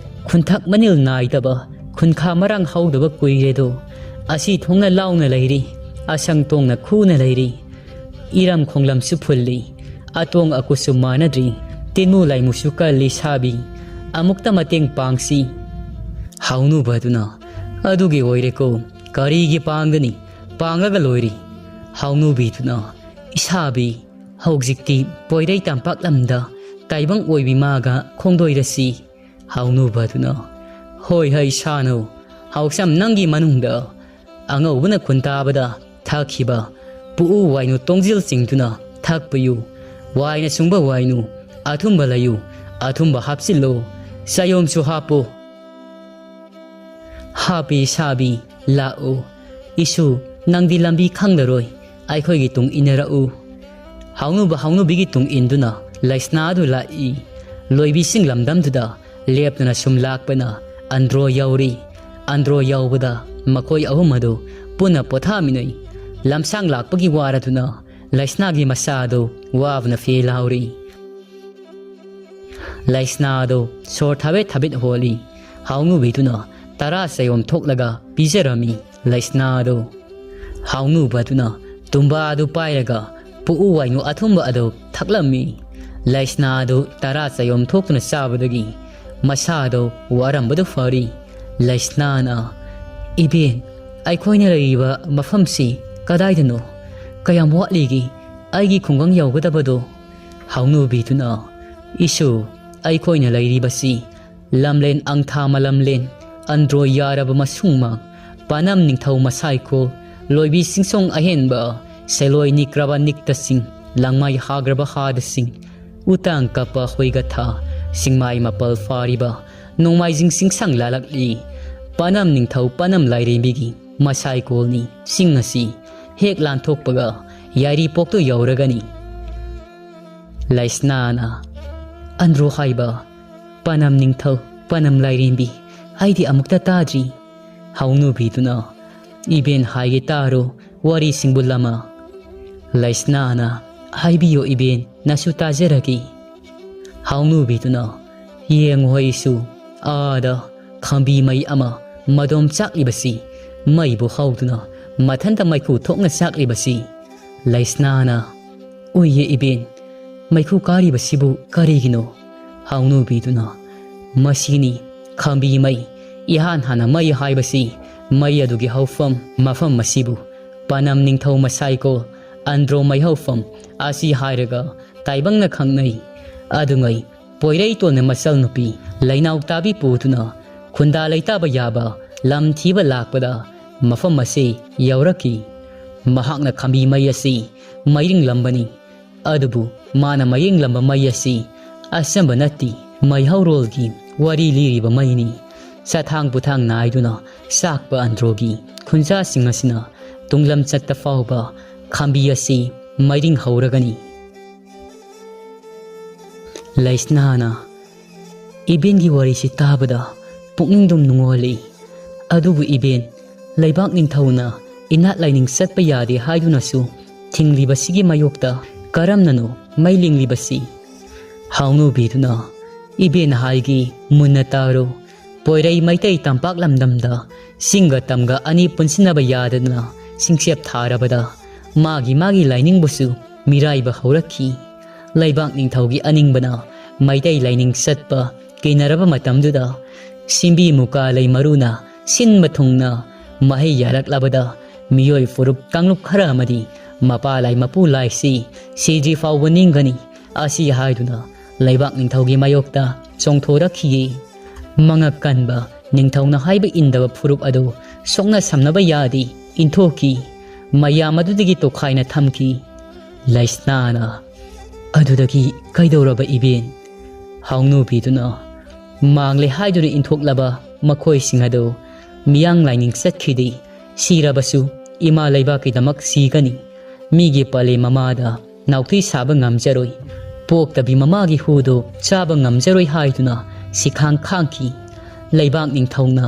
ꯈꯨꯟꯊꯛ ꯃꯅꯤꯜ ꯅꯥꯏꯗꯕ, ꯈꯨꯟꯈꯥ ꯃꯔꯥꯡ ꯍꯧꯗꯕ ꯀꯨꯏꯔꯦꯗꯣ꯫ ꯑꯁꯤ ꯊꯣꯡꯅ ꯂꯥꯎꯅ ꯂꯩꯔꯤ, ꯑꯁꯪ ꯇꯣꯡꯅ ꯈꯨꯅ ꯂꯩꯔꯤ꯫ ꯏꯔꯝ ꯈꯣꯡꯂꯝꯁꯨ ꯐꯨꯜꯂꯤ, ꯑꯇꯣꯡ ꯑꯀꯨꯠꯁꯨ ꯃꯥꯟꯅꯗ꯭ꯔꯤ, ꯇꯤꯟꯃꯨ ꯂꯥꯏꯃꯨꯁꯨ ꯀꯜꯂꯤ ꯁꯥꯕꯤ꯫ ꯑꯃꯨꯛꯇ ꯃꯇꯦꯡ ꯄꯥꯡꯁꯤ꯫" ꯍꯧꯅꯨꯕꯗꯨꯅ, "ꯑꯗꯨꯒꯤ ꯑꯣꯏꯔꯦꯀꯣ, ꯀꯔꯤꯒꯤ ꯄꯥꯡꯒꯅꯤ? ꯄꯥꯡꯂꯒ ꯂꯣꯏꯔꯦ꯫" ꯍꯧꯅꯨꯕꯤꯗꯨꯅ, "ꯏꯁꯥꯕꯤ, ꯍꯧꯖꯤꯛꯇꯤ ꯄꯣꯏꯔꯩ ꯇꯝꯄꯥꯛ ꯂꯝꯗ ꯇꯥꯏꯕꯪ ꯑꯣꯏꯕꯤ ꯃꯥꯒ ꯈꯣꯡꯗꯣꯏꯔꯁꯤ꯫" ꯍꯧꯅꯨꯕꯗꯨꯅ, "ꯍꯣꯏ ꯍꯩ ꯁꯥꯅꯧ, ꯍꯥꯎꯁꯝ ꯅꯪꯒꯤ ꯃꯅꯨꯡꯗ ꯑꯉꯧꯕꯅ ꯈꯨꯟ ꯇꯥꯕꯗ ꯊꯛꯈꯤꯕ ꯄꯨꯎ ꯋꯥꯏꯅꯨ ꯇꯣꯡꯖꯤꯜ ꯆꯤꯡꯗꯨꯅ ꯊꯛꯄꯌꯨ꯫ ꯋꯥꯏꯅ ꯁꯨꯡꯕ ꯋꯥꯏꯅꯨ, ꯑꯊꯨꯝꯕ ꯂꯩꯌꯨ, ꯑꯊꯨꯝꯕ ꯍꯥꯞꯆꯤꯜꯂꯨ, ꯆꯌꯣꯝꯁꯨ ꯍꯥꯞꯄꯨ꯫" "ꯍꯥꯞꯄꯤ ꯁꯥꯕꯤ, ꯂꯥꯛꯎ꯫ ꯏꯁꯨ, ꯅꯪꯗꯤ ꯂꯝꯕꯤ ꯈꯪꯂꯔꯣꯏ, ꯑꯩꯈꯣꯏꯒꯤ ꯇꯨꯡ ꯏꯟꯅꯔꯛꯎ꯫" ꯍꯧꯅꯨꯕ ꯍꯧꯅꯨꯕꯤꯒꯤ ꯇꯨꯡ ꯏꯟꯗꯨꯅ ꯂꯩꯁꯅꯥ ꯑꯗꯨ ꯂꯥꯛꯏ꯫ ꯂꯣꯏꯕꯤꯁꯤꯡ ꯂꯝꯗꯝꯗꯨꯗ ꯂꯦꯞꯇꯅ ꯁꯨꯝ ꯂꯥꯛꯄꯅ ꯑꯟꯗ꯭ꯔꯣ ꯌꯧꯔꯤ꯫ ꯑꯟꯗ꯭ꯔꯣ ꯌꯧꯕꯗ ꯃꯈꯣꯏ ꯑꯍꯨꯝ ꯑꯗꯨ ꯄꯨꯟꯅ ꯄꯣꯊꯥꯃꯤꯟꯅꯩ꯫ ꯂꯝꯁꯥꯡ ꯂꯥꯛꯄꯒꯤ ꯋꯥꯔꯗꯨꯅ ꯂꯩꯁꯅꯥꯒꯤ ꯃꯆꯥ ꯑꯗꯨ ꯋꯥꯕꯅ ꯐꯦꯜꯍꯧꯔꯤ꯫ ꯂꯩꯁꯅꯥ ꯑꯗꯨ ꯁꯣꯔ ꯊꯕꯦꯠ ꯊꯕꯦꯠ ꯍꯣꯜꯂꯤ꯫ ꯍꯥꯎꯅꯨꯕꯤꯗꯨꯅ ꯇꯔꯥ ꯆꯌꯣꯝ ꯊꯣꯛꯂꯒ ꯄꯤꯖꯔꯝꯃꯤ꯫ ꯂꯩꯁꯅꯥ ꯑꯗꯨ ꯍꯥꯎꯅꯨꯕꯗꯨꯅ ꯇꯨꯝꯕꯥ ꯑꯗꯨ ꯄꯥꯏꯔꯒ ꯄꯨꯛꯎ ꯋꯥꯏꯉꯨ ꯑꯊꯨꯝꯕ ꯑꯗꯨ ꯊꯛꯂꯝꯃꯤ꯫ ꯂꯩꯁꯅꯥ ꯑꯗꯨ ꯇꯔꯥ ꯆꯌꯣꯝ ꯊꯣꯛꯇꯨꯅ ꯆꯥꯕꯗꯒꯤ ꯃꯁꯥ ꯑꯗꯨ ꯋꯥꯔꯝꯕꯗꯨ ꯐꯔꯤ꯫ ꯂꯩꯁꯅꯥꯅ, "ꯏꯕꯦꯟ, ꯑꯩꯈꯣꯏꯅ ꯂꯩꯔꯤꯕ ꯃꯐꯝꯁꯤ ꯀꯗꯥꯏꯗꯅꯣ? ꯀꯌꯥꯝ ꯋꯥꯠꯂꯤꯒꯦ ꯑꯩꯒꯤ ꯈꯨꯡꯒꯪ ꯌꯧꯒꯗꯕꯗꯣ?" ꯍꯥꯎꯅꯨꯕꯤꯗꯨꯅ, "ꯏꯁꯨ, ꯑꯩꯈꯣꯏꯅ ꯂꯩꯔꯤꯕꯁꯤ ꯂꯝꯂꯦꯟ ꯑꯪꯊꯥ ꯃꯥꯂꯦꯝꯂꯦꯟ, ꯑꯟꯗ꯭ꯔꯣ ꯌꯥꯔꯕ ꯃꯁꯨꯡꯃ, ꯄꯥꯅꯝ ꯅꯤꯡꯊꯧ ꯃꯁꯥꯏꯀꯣꯜ, ꯂꯣꯏꯕꯤ ꯁꯤꯡꯁꯣꯡ ꯑꯍꯦꯟꯕ, ꯁꯦꯂꯣꯏ ꯅꯤꯛꯈ꯭ꯔꯕ ꯅꯤꯛꯇꯁꯤꯡ, ꯂꯪꯃꯥꯏ ꯍꯥꯒ꯭ꯔꯕ ꯍꯥꯗꯁꯤꯡ, ꯎꯇꯥꯡ ꯀꯞꯄ ꯍꯨꯏꯒ ꯊꯥ, ꯁꯤꯡꯃꯥꯏ ꯃꯥꯄꯜ ꯐꯥꯔꯤꯕ, ꯅꯣꯡꯃꯥꯏꯖꯤꯡ ꯁꯤꯡꯁꯪ ꯂꯥꯂꯛꯂꯤ, ꯄꯥꯅꯝ ꯅꯤꯡꯊꯧ ꯄꯥꯅꯝ ꯂꯥꯏꯔꯦꯝꯕꯤꯒꯤ ꯃꯁꯥꯏꯀꯣꯜꯅꯤ꯫ ꯆꯤꯡ ꯑꯁꯤ ꯍꯦꯛ ꯂꯥꯟꯊꯣꯛꯄꯒ ꯌꯥꯏꯔꯤꯄꯣꯛꯇꯨ ꯌꯧꯔꯒꯅꯤ꯫" ꯂꯩꯁꯅꯥꯅ, "ꯑꯟꯗ꯭ꯔꯣ ꯍꯥꯏꯕ, ꯄꯥꯅꯝ ꯅꯤꯡꯊꯧ, ꯄꯥꯅꯝ ꯂꯥꯏꯔꯦꯝꯕꯤ, ꯑꯩꯗꯤ ꯑꯃꯨꯛꯇ ꯇꯥꯗ꯭ꯔꯤ꯫" ꯍꯥꯎꯅꯨꯕꯤꯗꯨꯅ, "ꯏꯕꯦꯟ ꯍꯥꯏꯒꯦ ꯇꯥꯔꯣ, ꯋꯥꯔꯤꯁꯤꯡꯕꯨ ꯂꯃ꯫" ꯂꯩꯁꯅꯥꯅ, "ꯍꯥꯏꯕꯤꯌꯣ ꯏꯕꯦꯟ, ꯅꯁꯨ ꯇꯥꯖꯔꯒꯦ꯫" ꯍꯥꯎꯅꯨꯕꯤꯗꯨꯅ, "ꯌꯦꯡꯉꯨ ꯑꯩꯁꯨ, ꯑꯥꯗ ꯈꯥꯝꯕꯤ ꯃꯩ ꯑꯃ ꯃꯗꯣꯝ ꯆꯥꯛꯂꯤꯕꯁꯤ, ꯃꯩꯕꯨ ꯍꯧꯗꯨꯅ ꯃꯊꯟꯇ ꯃꯩꯈꯨ ꯊꯣꯛꯅ ꯆꯥꯛꯂꯤꯕꯁꯤ꯫" ꯂꯩꯁꯅꯥꯅ, "ꯎꯏꯌꯦ ꯏꯕꯦꯟ, ꯃꯩꯈꯨ ꯀꯥꯔꯤꯕꯁꯤꯕꯨ ꯀꯔꯤꯒꯤꯅꯣ?" ꯍꯥꯎꯅꯨꯕꯤꯗꯨꯅ, "ꯃꯁꯤꯅꯤ ꯈꯥꯝꯕꯤ ꯃꯩ꯫ ꯏꯍꯥꯟ ꯍꯥꯟꯅ ꯃꯩ ꯍꯥꯏꯕꯁꯤ ꯃꯩ ꯑꯗꯨꯒꯤ ꯍꯧꯐꯝ ꯃꯐꯝ ꯑꯁꯤꯕꯨ ꯄꯥꯅꯝ ꯅꯤꯡꯊꯧ ꯃꯁꯥꯏꯀꯣ ꯑꯟꯗ꯭ꯔꯣ ꯃꯩ ꯍꯧꯐꯝ ꯑꯁꯤ ꯍꯥꯏꯔꯒ ꯇꯥꯏꯕꯪꯅ ꯈꯪꯅꯩ꯫ ꯑꯗꯨꯉꯩ ꯄꯣꯏꯔꯩꯇꯣꯟꯅ ꯃꯆꯜ ꯅꯨꯄꯤ ꯂꯩꯅꯥꯎ ꯇꯥꯕꯤ ꯄꯨꯗꯨꯅ ꯈꯨꯟꯗꯥ ꯂꯩꯇꯥꯕ ꯌꯥꯕ ꯂꯝ ꯊꯤꯕ ꯂꯥꯛꯄꯗ ꯃꯐꯝ ꯑꯁꯤ ꯌꯧꯔꯛꯈꯤ꯫ ꯃꯍꯥꯛꯅ ꯈꯥꯝꯕꯤ ꯃꯩ ꯑꯁꯤ ꯃꯩꯔꯤꯡꯂꯝꯕꯅꯤ꯫ ꯑꯗꯨꯕꯨ ꯃꯥꯅ ꯃꯩꯔꯤꯡꯂꯝꯕ ꯃꯩ ꯑꯁꯤ ꯑꯆꯝꯕ ꯅꯠꯇꯦ, ꯃꯩꯍꯧꯔꯣꯜꯒꯤ ꯋꯥꯔꯤ ꯂꯤꯔꯤꯕ ꯃꯩꯅꯤ꯫ ꯆꯊꯥꯡ ꯄꯨꯊꯥꯡ ꯅꯥꯏꯗꯨꯅ ꯆꯥꯛꯄ ꯑꯟꯗ꯭ꯔꯣꯒꯤ ꯈꯨꯟꯖꯥꯁꯤꯡ ꯑꯁꯤꯅ ꯇꯨꯡꯂꯝ ꯆꯠꯇ ꯐꯥꯎꯕ ꯈꯥꯝꯕꯤ ꯑꯁꯤ ꯃꯩꯔꯤꯡ ꯍꯧꯔꯒꯅꯤ꯫" ꯂꯩꯁꯅꯥꯅ, "ꯏꯕꯦꯟꯒꯤ ꯋꯥꯔꯤꯁꯤ ꯇꯥꯕꯗ ꯄꯨꯛꯅꯤꯡꯗꯨꯝ ꯅꯨꯡꯉꯣꯜꯂꯤ꯫ ꯑꯗꯨꯕꯨ ꯏꯕꯦꯟ, ꯂꯩꯕꯥꯛ ꯅꯤꯡꯊꯧꯅ ꯏꯅꯥꯠ ꯂꯥꯏꯅꯤꯡ ꯆꯠꯄ ꯌꯥꯗꯦ ꯍꯥꯏꯗꯨꯅꯁꯨ ꯊꯤꯡꯂꯤꯕꯁꯤꯒꯤ ꯃꯥꯌꯣꯛꯇ ꯀꯔꯝꯅꯅꯣ ꯃꯩ ꯂꯤꯡꯂꯤꯕꯁꯤ?" ꯍꯥꯎꯅꯨꯕꯤꯗꯨꯅ, "ꯏꯕꯦꯟ ꯍꯥꯏꯒꯤ ꯃꯨꯟꯅ ꯇꯥꯔꯨ꯫ ꯄꯣꯏꯔꯩ ꯃꯩꯇꯩ ꯇꯝꯄꯥꯛ ꯂꯝꯗꯝꯗ ꯆꯤꯡꯒ ꯇꯝꯒ ꯑꯅꯤ ꯄꯨꯟꯁꯤꯟꯅꯕ ꯌꯥꯗꯗꯨꯅ ꯁꯤꯡꯆꯦꯞ ꯊꯥꯔꯕꯗ ꯃꯥꯒꯤ ꯃꯥꯒꯤ ꯂꯥꯏꯅꯤꯡꯕꯨꯁꯨ ꯃꯤꯔꯥꯏꯕ ꯍꯧꯔꯛꯈꯤ꯫ ꯂꯩꯕꯥꯛ ꯅꯤꯡꯊꯧꯒꯤ ꯑꯅꯤꯡꯕꯅ ꯃꯩꯇꯩ ꯂꯥꯏꯅꯤꯡ ꯆꯠꯄ ꯀꯤꯅꯔꯕ ꯃꯇꯝꯗꯨꯗ, ꯁꯤꯝꯕꯤ ꯃꯨꯀꯥ ꯂꯩ ꯃꯔꯨꯅ ꯁꯤꯟꯕ ꯊꯨꯡꯅ ꯃꯍꯩ ꯌꯥꯜꯂꯛꯂꯕꯗ, ꯃꯤꯑꯣꯏ ꯐꯨꯔꯨꯞ ꯀꯥꯡꯂꯨꯞ ꯈꯔ ꯑꯃꯗꯤ ꯃꯄꯥ ꯂꯥꯏ ꯃꯄꯨ ꯂꯥꯏꯁꯤ ꯁꯤꯗ꯭ꯔꯤ ꯐꯥꯎꯕ ꯅꯤꯡꯒꯅꯤ ꯑꯁꯤ ꯍꯥꯏꯗꯨꯅ ꯂꯩꯕꯥꯛ ꯅꯤꯡꯊꯧꯒꯤ ꯃꯥꯌꯣꯛꯇ ꯆꯣꯡꯊꯣꯔꯛꯈꯤꯌꯦ꯫ ꯃꯉꯛ ꯀꯟꯕ ꯅꯤꯡꯊꯧꯅ ꯍꯥꯏꯕ ꯏꯟꯗꯕ ꯐꯨꯔꯨꯞ ꯑꯗꯨ ꯁꯣꯛꯅ ꯁꯝꯅꯕ ꯌꯥꯗꯦ ꯏꯟꯊꯣꯛꯈꯤ꯫ ꯃꯌꯥꯝ ꯑꯗꯨꯗꯒꯤ ꯇꯣꯈꯥꯏꯅ ꯊꯝꯈꯤ꯫ ꯂꯩꯁꯅꯥꯅ, "ꯑꯗꯨꯗꯒꯤ ꯀꯩꯗꯧꯔꯕ ꯏꯕꯦꯟ?" ꯍꯥꯎꯅꯨꯕꯤꯗꯨꯅ, "ꯃꯥꯡꯂꯦ ꯍꯥꯏꯗꯨꯅ ꯏꯟꯊꯣꯛꯂꯕ ꯃꯈꯣꯏꯁꯤꯡ ꯑꯗꯨ ꯃꯤꯌꯥꯡ ꯂꯥꯏꯅꯤꯡ ꯆꯠꯈꯤꯗꯦ꯫ ꯁꯤꯔꯕꯁꯨ ꯏꯃꯥ ꯂꯩꯕꯥꯛꯀꯤꯗꯃꯛ ꯁꯤꯒꯅꯤ꯫ ꯃꯤꯒꯤ ꯄꯂꯦꯝ ꯃꯃꯥꯗ ꯅꯥꯎꯊꯤ ꯁꯥꯕ ꯉꯝꯖꯔꯣꯏ꯫ ꯄꯣꯛꯇꯕꯤ ꯃꯃꯥꯒꯤ ꯍꯨꯗꯨ ꯆꯥꯕ ꯉꯝꯖꯔꯣꯏ" ꯍꯥꯏꯗꯨꯅ ꯁꯤꯈꯥꯡ ꯈꯥꯡꯈꯤ꯫ ꯂꯩꯕꯥꯛ ꯅꯤꯡꯊꯧꯅ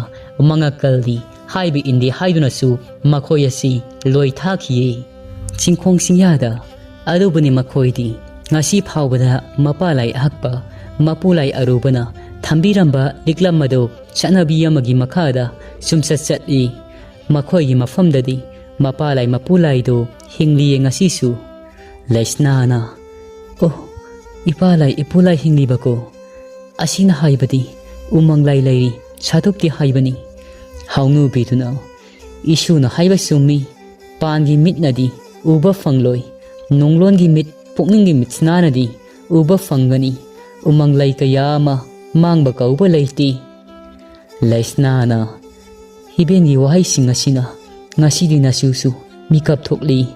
ꯃꯉꯛ ꯀꯜꯂꯤ ꯍꯥꯏꯕ ꯏꯟꯗꯦ ꯍꯥꯏꯗꯨꯅꯁꯨ ꯃꯈꯣꯏ ꯑꯁꯤ ꯂꯣꯏ ꯊꯥꯈꯤꯌꯦ꯫ ꯆꯤꯡꯈꯣꯡ ꯆꯤꯡꯌꯥꯗ ꯑꯗꯨꯕꯨꯅꯤ ꯃꯈꯣꯏꯗꯤ ꯉꯁꯤ ꯐꯥꯎꯕꯗ ꯃꯄꯥ ꯂꯥꯏ ꯑꯍꯛꯄ, ꯃꯄꯨ ꯂꯥꯏ ꯑꯔꯨꯕꯅ ꯊꯝꯕꯤꯔꯝꯕ ꯂꯤꯛꯂꯝ ꯑꯗꯨ ꯆꯠꯅꯕꯤ ꯑꯃꯒꯤ ꯃꯈꯥꯗ ꯁꯨꯝꯆꯠ ꯆꯠꯂꯤ꯫ ꯃꯈꯣꯏꯒꯤ ꯃꯐꯝꯗꯗꯤ ꯃꯄꯥ ꯂꯥꯏ ꯃꯄꯨ ꯂꯥꯏꯗꯨ ꯍꯤꯡꯂꯤꯌꯦ ꯉꯁꯤꯁꯨ꯫ ꯂꯩꯁꯅꯥꯅ, "ꯑꯣ, ꯏꯄꯥ ꯂꯥꯏ ꯏꯄꯨ ꯂꯥꯏ ꯍꯤꯡꯂꯤꯕꯀꯣ? ꯑꯁꯤꯅ ꯍꯥꯏꯕꯗꯤ ꯎꯃꯪ ꯂꯥꯏ ꯂꯩꯔꯤ ꯁꯥꯗꯨꯞꯇꯤ ꯍꯥꯏꯕꯅꯤ"꯫ ꯍꯥꯎꯅꯨꯕꯤꯗꯨꯅ, "ꯏꯁꯨꯅ ꯍꯥꯏꯕ ꯆꯨꯝꯃꯤ꯫ ꯄꯥꯟꯒꯤ ꯃꯤꯠꯅꯗꯤ ꯎꯕ ꯐꯪꯂꯣꯏ꯫ ꯅꯨꯡꯂꯣꯟꯒꯤ ꯃꯤꯠ, ꯄꯨꯛꯅꯤꯡꯒꯤ ꯃꯤꯠꯁꯅꯥꯅꯗꯤ ꯎꯕ ꯐꯪꯒꯅꯤ꯫ ꯎꯃꯪ ꯂꯩ ꯀꯌꯥ ꯑꯃ ꯃꯥꯡꯕ ꯀꯧꯕ ꯂꯩꯇꯦ"꯫ ꯂꯩꯁꯅꯥꯅ, "ꯏꯕꯦꯟꯒꯤ ꯋꯥꯍꯩꯁꯤꯡ ꯑꯁꯤꯅ ꯉꯁꯤꯗꯤ ꯅꯁꯨꯁꯨ ꯃꯤꯀꯞ ꯊꯣꯛꯂꯤ꯫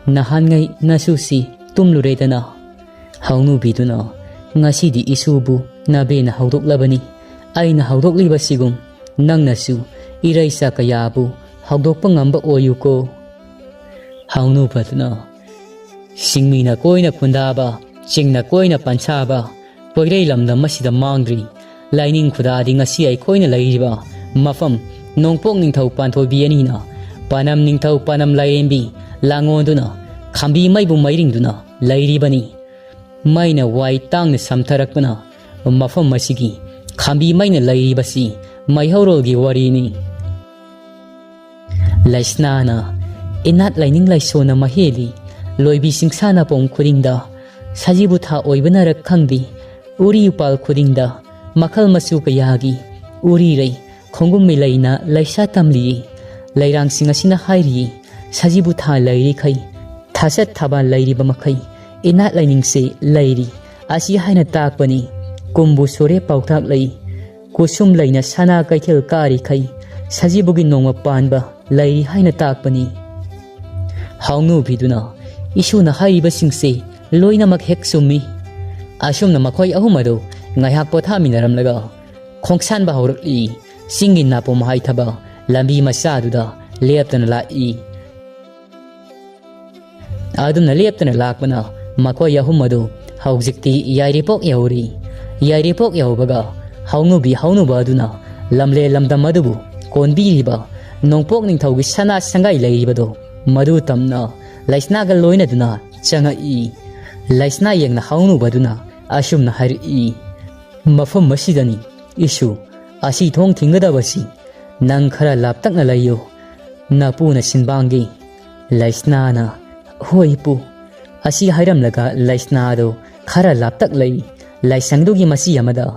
ꯅꯍꯥꯟꯉꯩ ꯅꯁꯨꯁꯤ ꯇꯨꯝꯂꯨꯔꯦꯗꯅ"꯫ ꯍꯥꯎꯅꯨꯕꯤꯗꯨꯅ, "ꯉꯁꯤꯗꯤ ꯏꯁꯨꯕꯨ ꯅꯕꯦꯅ ꯍꯧꯗꯣꯛꯂꯕꯅꯤ꯫ ꯑꯩꯅ ꯍꯧꯗꯣꯛꯂꯤꯕꯁꯤꯒꯨꯝ ꯅꯪꯅꯁꯨ ꯏꯔꯩꯆꯥ ꯀꯌꯥꯕꯨ ꯍꯧꯗꯣꯛꯄ ꯉꯝꯕ ꯑꯣꯏꯌꯨꯀꯣ"꯫ ꯍꯥꯎꯅꯨꯕꯗꯨꯅ, "ꯁꯤꯡꯃꯤꯅ ꯀꯣꯏꯅ ꯈꯨꯟꯗꯥꯕ, ꯆꯤꯡꯅ ꯀꯣꯏꯅ ꯄꯟꯁꯥꯕ, ꯀꯣꯏꯔꯩ ꯂꯝꯗꯝ ꯑꯁꯤꯗ ꯃꯥꯡꯗ꯭ꯔꯤ꯫ ꯂꯥꯏꯅꯤꯡ ꯈꯨꯗꯥꯗꯤ ꯉꯁꯤ ꯑꯩꯈꯣꯏꯅ ꯂꯩꯔꯤꯕ ꯃꯐꯝ ꯅꯣꯡꯄꯣꯛ ꯅꯤꯡꯊꯧ ꯄꯥꯟꯊꯣꯏꯕꯤ ꯑꯅꯤꯅ ꯄꯥꯅꯝ ꯅꯤꯡꯊꯧ ꯄꯥꯅꯝ ꯂꯥꯏꯔꯦꯝꯕꯤ ꯂꯥꯡꯉꯣꯟꯗꯨꯅ ꯈꯥꯝꯕꯤ ꯃꯩꯕꯨ ꯃꯩꯔꯤꯡꯗꯨꯅ ꯂꯩꯔꯤꯕꯅꯤ꯫ ꯃꯩꯅ ꯋꯥꯏ ꯇꯥꯡꯅ ꯁꯝꯊꯔꯛꯄꯅ ꯃꯐꯝ ꯑꯁꯤꯒꯤ ꯈꯥꯝꯕꯤ ꯃꯩꯅ ꯂꯩꯔꯤꯕꯁꯤ ꯃꯩꯍꯧꯔꯣꯜꯒꯤ ꯋꯥꯔꯤꯅꯤ"꯫ ꯂꯩꯁꯅꯥꯅ, ꯏꯅꯥꯠ ꯂꯥꯏꯅꯤꯡ ꯂꯥꯏꯁꯣꯟꯅ ꯃꯍꯦꯜꯂꯤ꯫ ꯂꯣꯏꯕꯤ ꯁꯤꯡꯁꯥ ꯅꯥꯄꯣꯝ ꯈꯨꯗꯤꯡꯗ ꯁꯖꯤꯕꯨ ꯊꯥ ꯑꯣꯏꯕꯅꯔ ꯈꯪꯗꯦ, ꯎꯔꯤ ꯎꯄꯥꯜ ꯈꯨꯗꯤꯡꯗ ꯃꯈꯜ ꯃꯆꯨ ꯀꯌꯥꯒꯤ ꯎꯔꯤꯔꯩ ꯈꯣꯡꯒꯨꯝ ꯃꯤꯂꯩꯅ ꯂꯩꯁꯥ ꯇꯝꯂꯤꯌꯦ꯫ ꯂꯩꯔꯥꯡꯁꯤꯡ ꯑꯁꯤꯅ ꯍꯥꯏꯔꯤꯌꯦ, ꯁꯖꯤꯕꯨ ꯊꯥ ꯂꯩꯔꯤꯈꯩ, ꯊꯥꯆꯠ ꯊꯥꯕꯥꯜ ꯂꯩꯔꯤꯕ ꯃꯈꯩ ꯏꯅꯥꯠ ꯂꯥꯏꯅꯤꯡꯁꯦ ꯂꯩꯔꯤ꯫ ꯑꯁꯤ ꯍꯥꯏꯅ ꯇꯥꯛꯄꯅꯤ꯫ ꯀꯨꯝꯕꯨ ꯁꯣꯔꯦ ꯄꯥꯎꯇꯥꯛ ꯂꯩ꯫ ꯀꯨꯁꯨꯝ ꯂꯩꯅ ꯁꯅꯥ ꯀꯩꯊꯦꯜ ꯀꯥꯔꯤꯈꯩ ꯁꯖꯤꯕꯨꯒꯤ ꯅꯣꯡꯃ ꯄꯥꯟꯕ ꯂꯩꯔꯤ ꯍꯥꯏꯅ ꯇꯥꯛꯄꯅꯤ꯫ ꯍꯥꯎꯅꯨꯕꯤꯗꯨꯅ, "ꯏꯁꯨꯅ ꯍꯥꯏꯔꯤꯕꯁꯤꯡꯁꯦ ꯂꯣꯏꯅꯃꯛ ꯍꯦꯛ ꯆꯨꯝꯃꯤ꯫" ꯑꯁꯨꯝꯅ ꯃꯈꯣꯏ ꯑꯍꯨꯝ ꯑꯗꯨ ꯉꯥꯏꯍꯥꯛ ꯄꯣꯊꯥꯃꯤꯟꯅꯔꯝꯂꯒ ꯈꯣꯡꯁꯥꯟꯕ ꯍꯧꯔꯛꯂꯤ꯫ ꯆꯤꯡꯒꯤ ꯅꯥꯄꯣꯝ ꯍꯥꯏꯊꯕ ꯂꯝꯕꯤ ꯃꯆꯥꯗꯨꯗ ꯂꯦꯞꯇꯅ ꯂꯥꯛꯏ꯫ ꯑꯗꯨꯝꯅ ꯂꯦꯞꯇꯅ ꯂꯥꯛꯄꯅ ꯃꯈꯣꯏ ꯑꯍꯨꯝ ꯑꯗꯨ ꯍꯧꯖꯤꯛꯇꯤ ꯌꯥꯏꯔꯤꯄꯣꯛ ꯌꯧꯔꯤ꯫ ꯌꯥꯏꯔꯤꯄꯣꯛ ꯌꯧꯕꯒ ꯍꯧꯅꯨꯕꯤ ꯍꯧꯅꯨꯕ ꯑꯗꯨꯅ ꯂꯝꯂꯦ ꯂꯝꯗꯝ ꯑꯗꯨꯕꯨ ꯀꯣꯟꯕꯤꯔꯤꯕ ꯅꯣꯡꯄꯣꯛ ꯅꯤꯡꯊꯧꯒꯤ ꯁꯅꯥ ꯁꯪꯒꯥꯏ ꯂꯩꯔꯤꯕꯗꯣ ꯃꯗꯨ ꯇꯝꯅ ꯂꯩꯁꯅꯥꯒ ꯂꯣꯏꯅꯗꯨꯅ ꯆꯪꯉꯛꯏ꯫ ꯂꯩꯁꯅꯥ ꯌꯦꯡꯅ ꯍꯧꯅꯨꯕ ꯑꯗꯨꯅ ꯑꯁꯨꯝꯅ ꯍꯥꯏꯔꯛꯏ, "ꯃꯐꯝ ꯑꯁꯤꯗꯅꯤ ꯏꯁꯨ, ꯑꯁꯤ ꯊꯣꯡ ꯊꯤꯡꯒꯗꯕꯁꯤ ꯅꯪ ꯈꯔ ꯂꯥꯞꯇꯛꯅ ꯂꯩꯌꯨ, ꯅꯄꯨꯅ ꯁꯤꯟꯕꯥꯡꯒꯤ꯫" ꯂꯩꯁꯅꯥꯅ, "ꯍꯣꯏ ꯄꯨ꯫" ꯑꯁꯤ ꯍꯥꯏꯔꯝꯂꯒ ꯂꯩꯁꯅꯥꯗꯨ ꯈꯔ ꯂꯥꯞꯇꯛ ꯂꯩ꯫ ꯂꯥꯏꯁꯪꯗꯨꯒꯤ ꯃꯆꯤ ꯑꯃꯗ꯫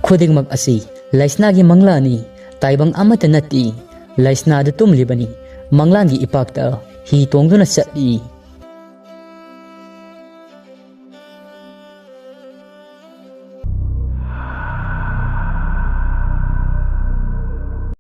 ꯈꯨꯗꯤꯡꯃꯛ ꯑꯁꯤ ꯂꯩꯁꯅꯥꯒꯤ ꯃꯪꯂꯥꯅꯤ, ꯇꯥꯏꯕꯪ ꯑꯃꯠꯇ ꯅꯠꯇꯦ꯫ ꯂꯩꯁꯅꯥꯗꯨ ꯇꯨꯝꯂꯤꯕꯅꯤ, ꯃꯪꯂꯥꯟꯒꯤ ꯏꯄꯥꯛꯇ ꯍꯤ ꯇꯣꯡꯗꯨꯅ ꯆꯠꯂꯤ꯫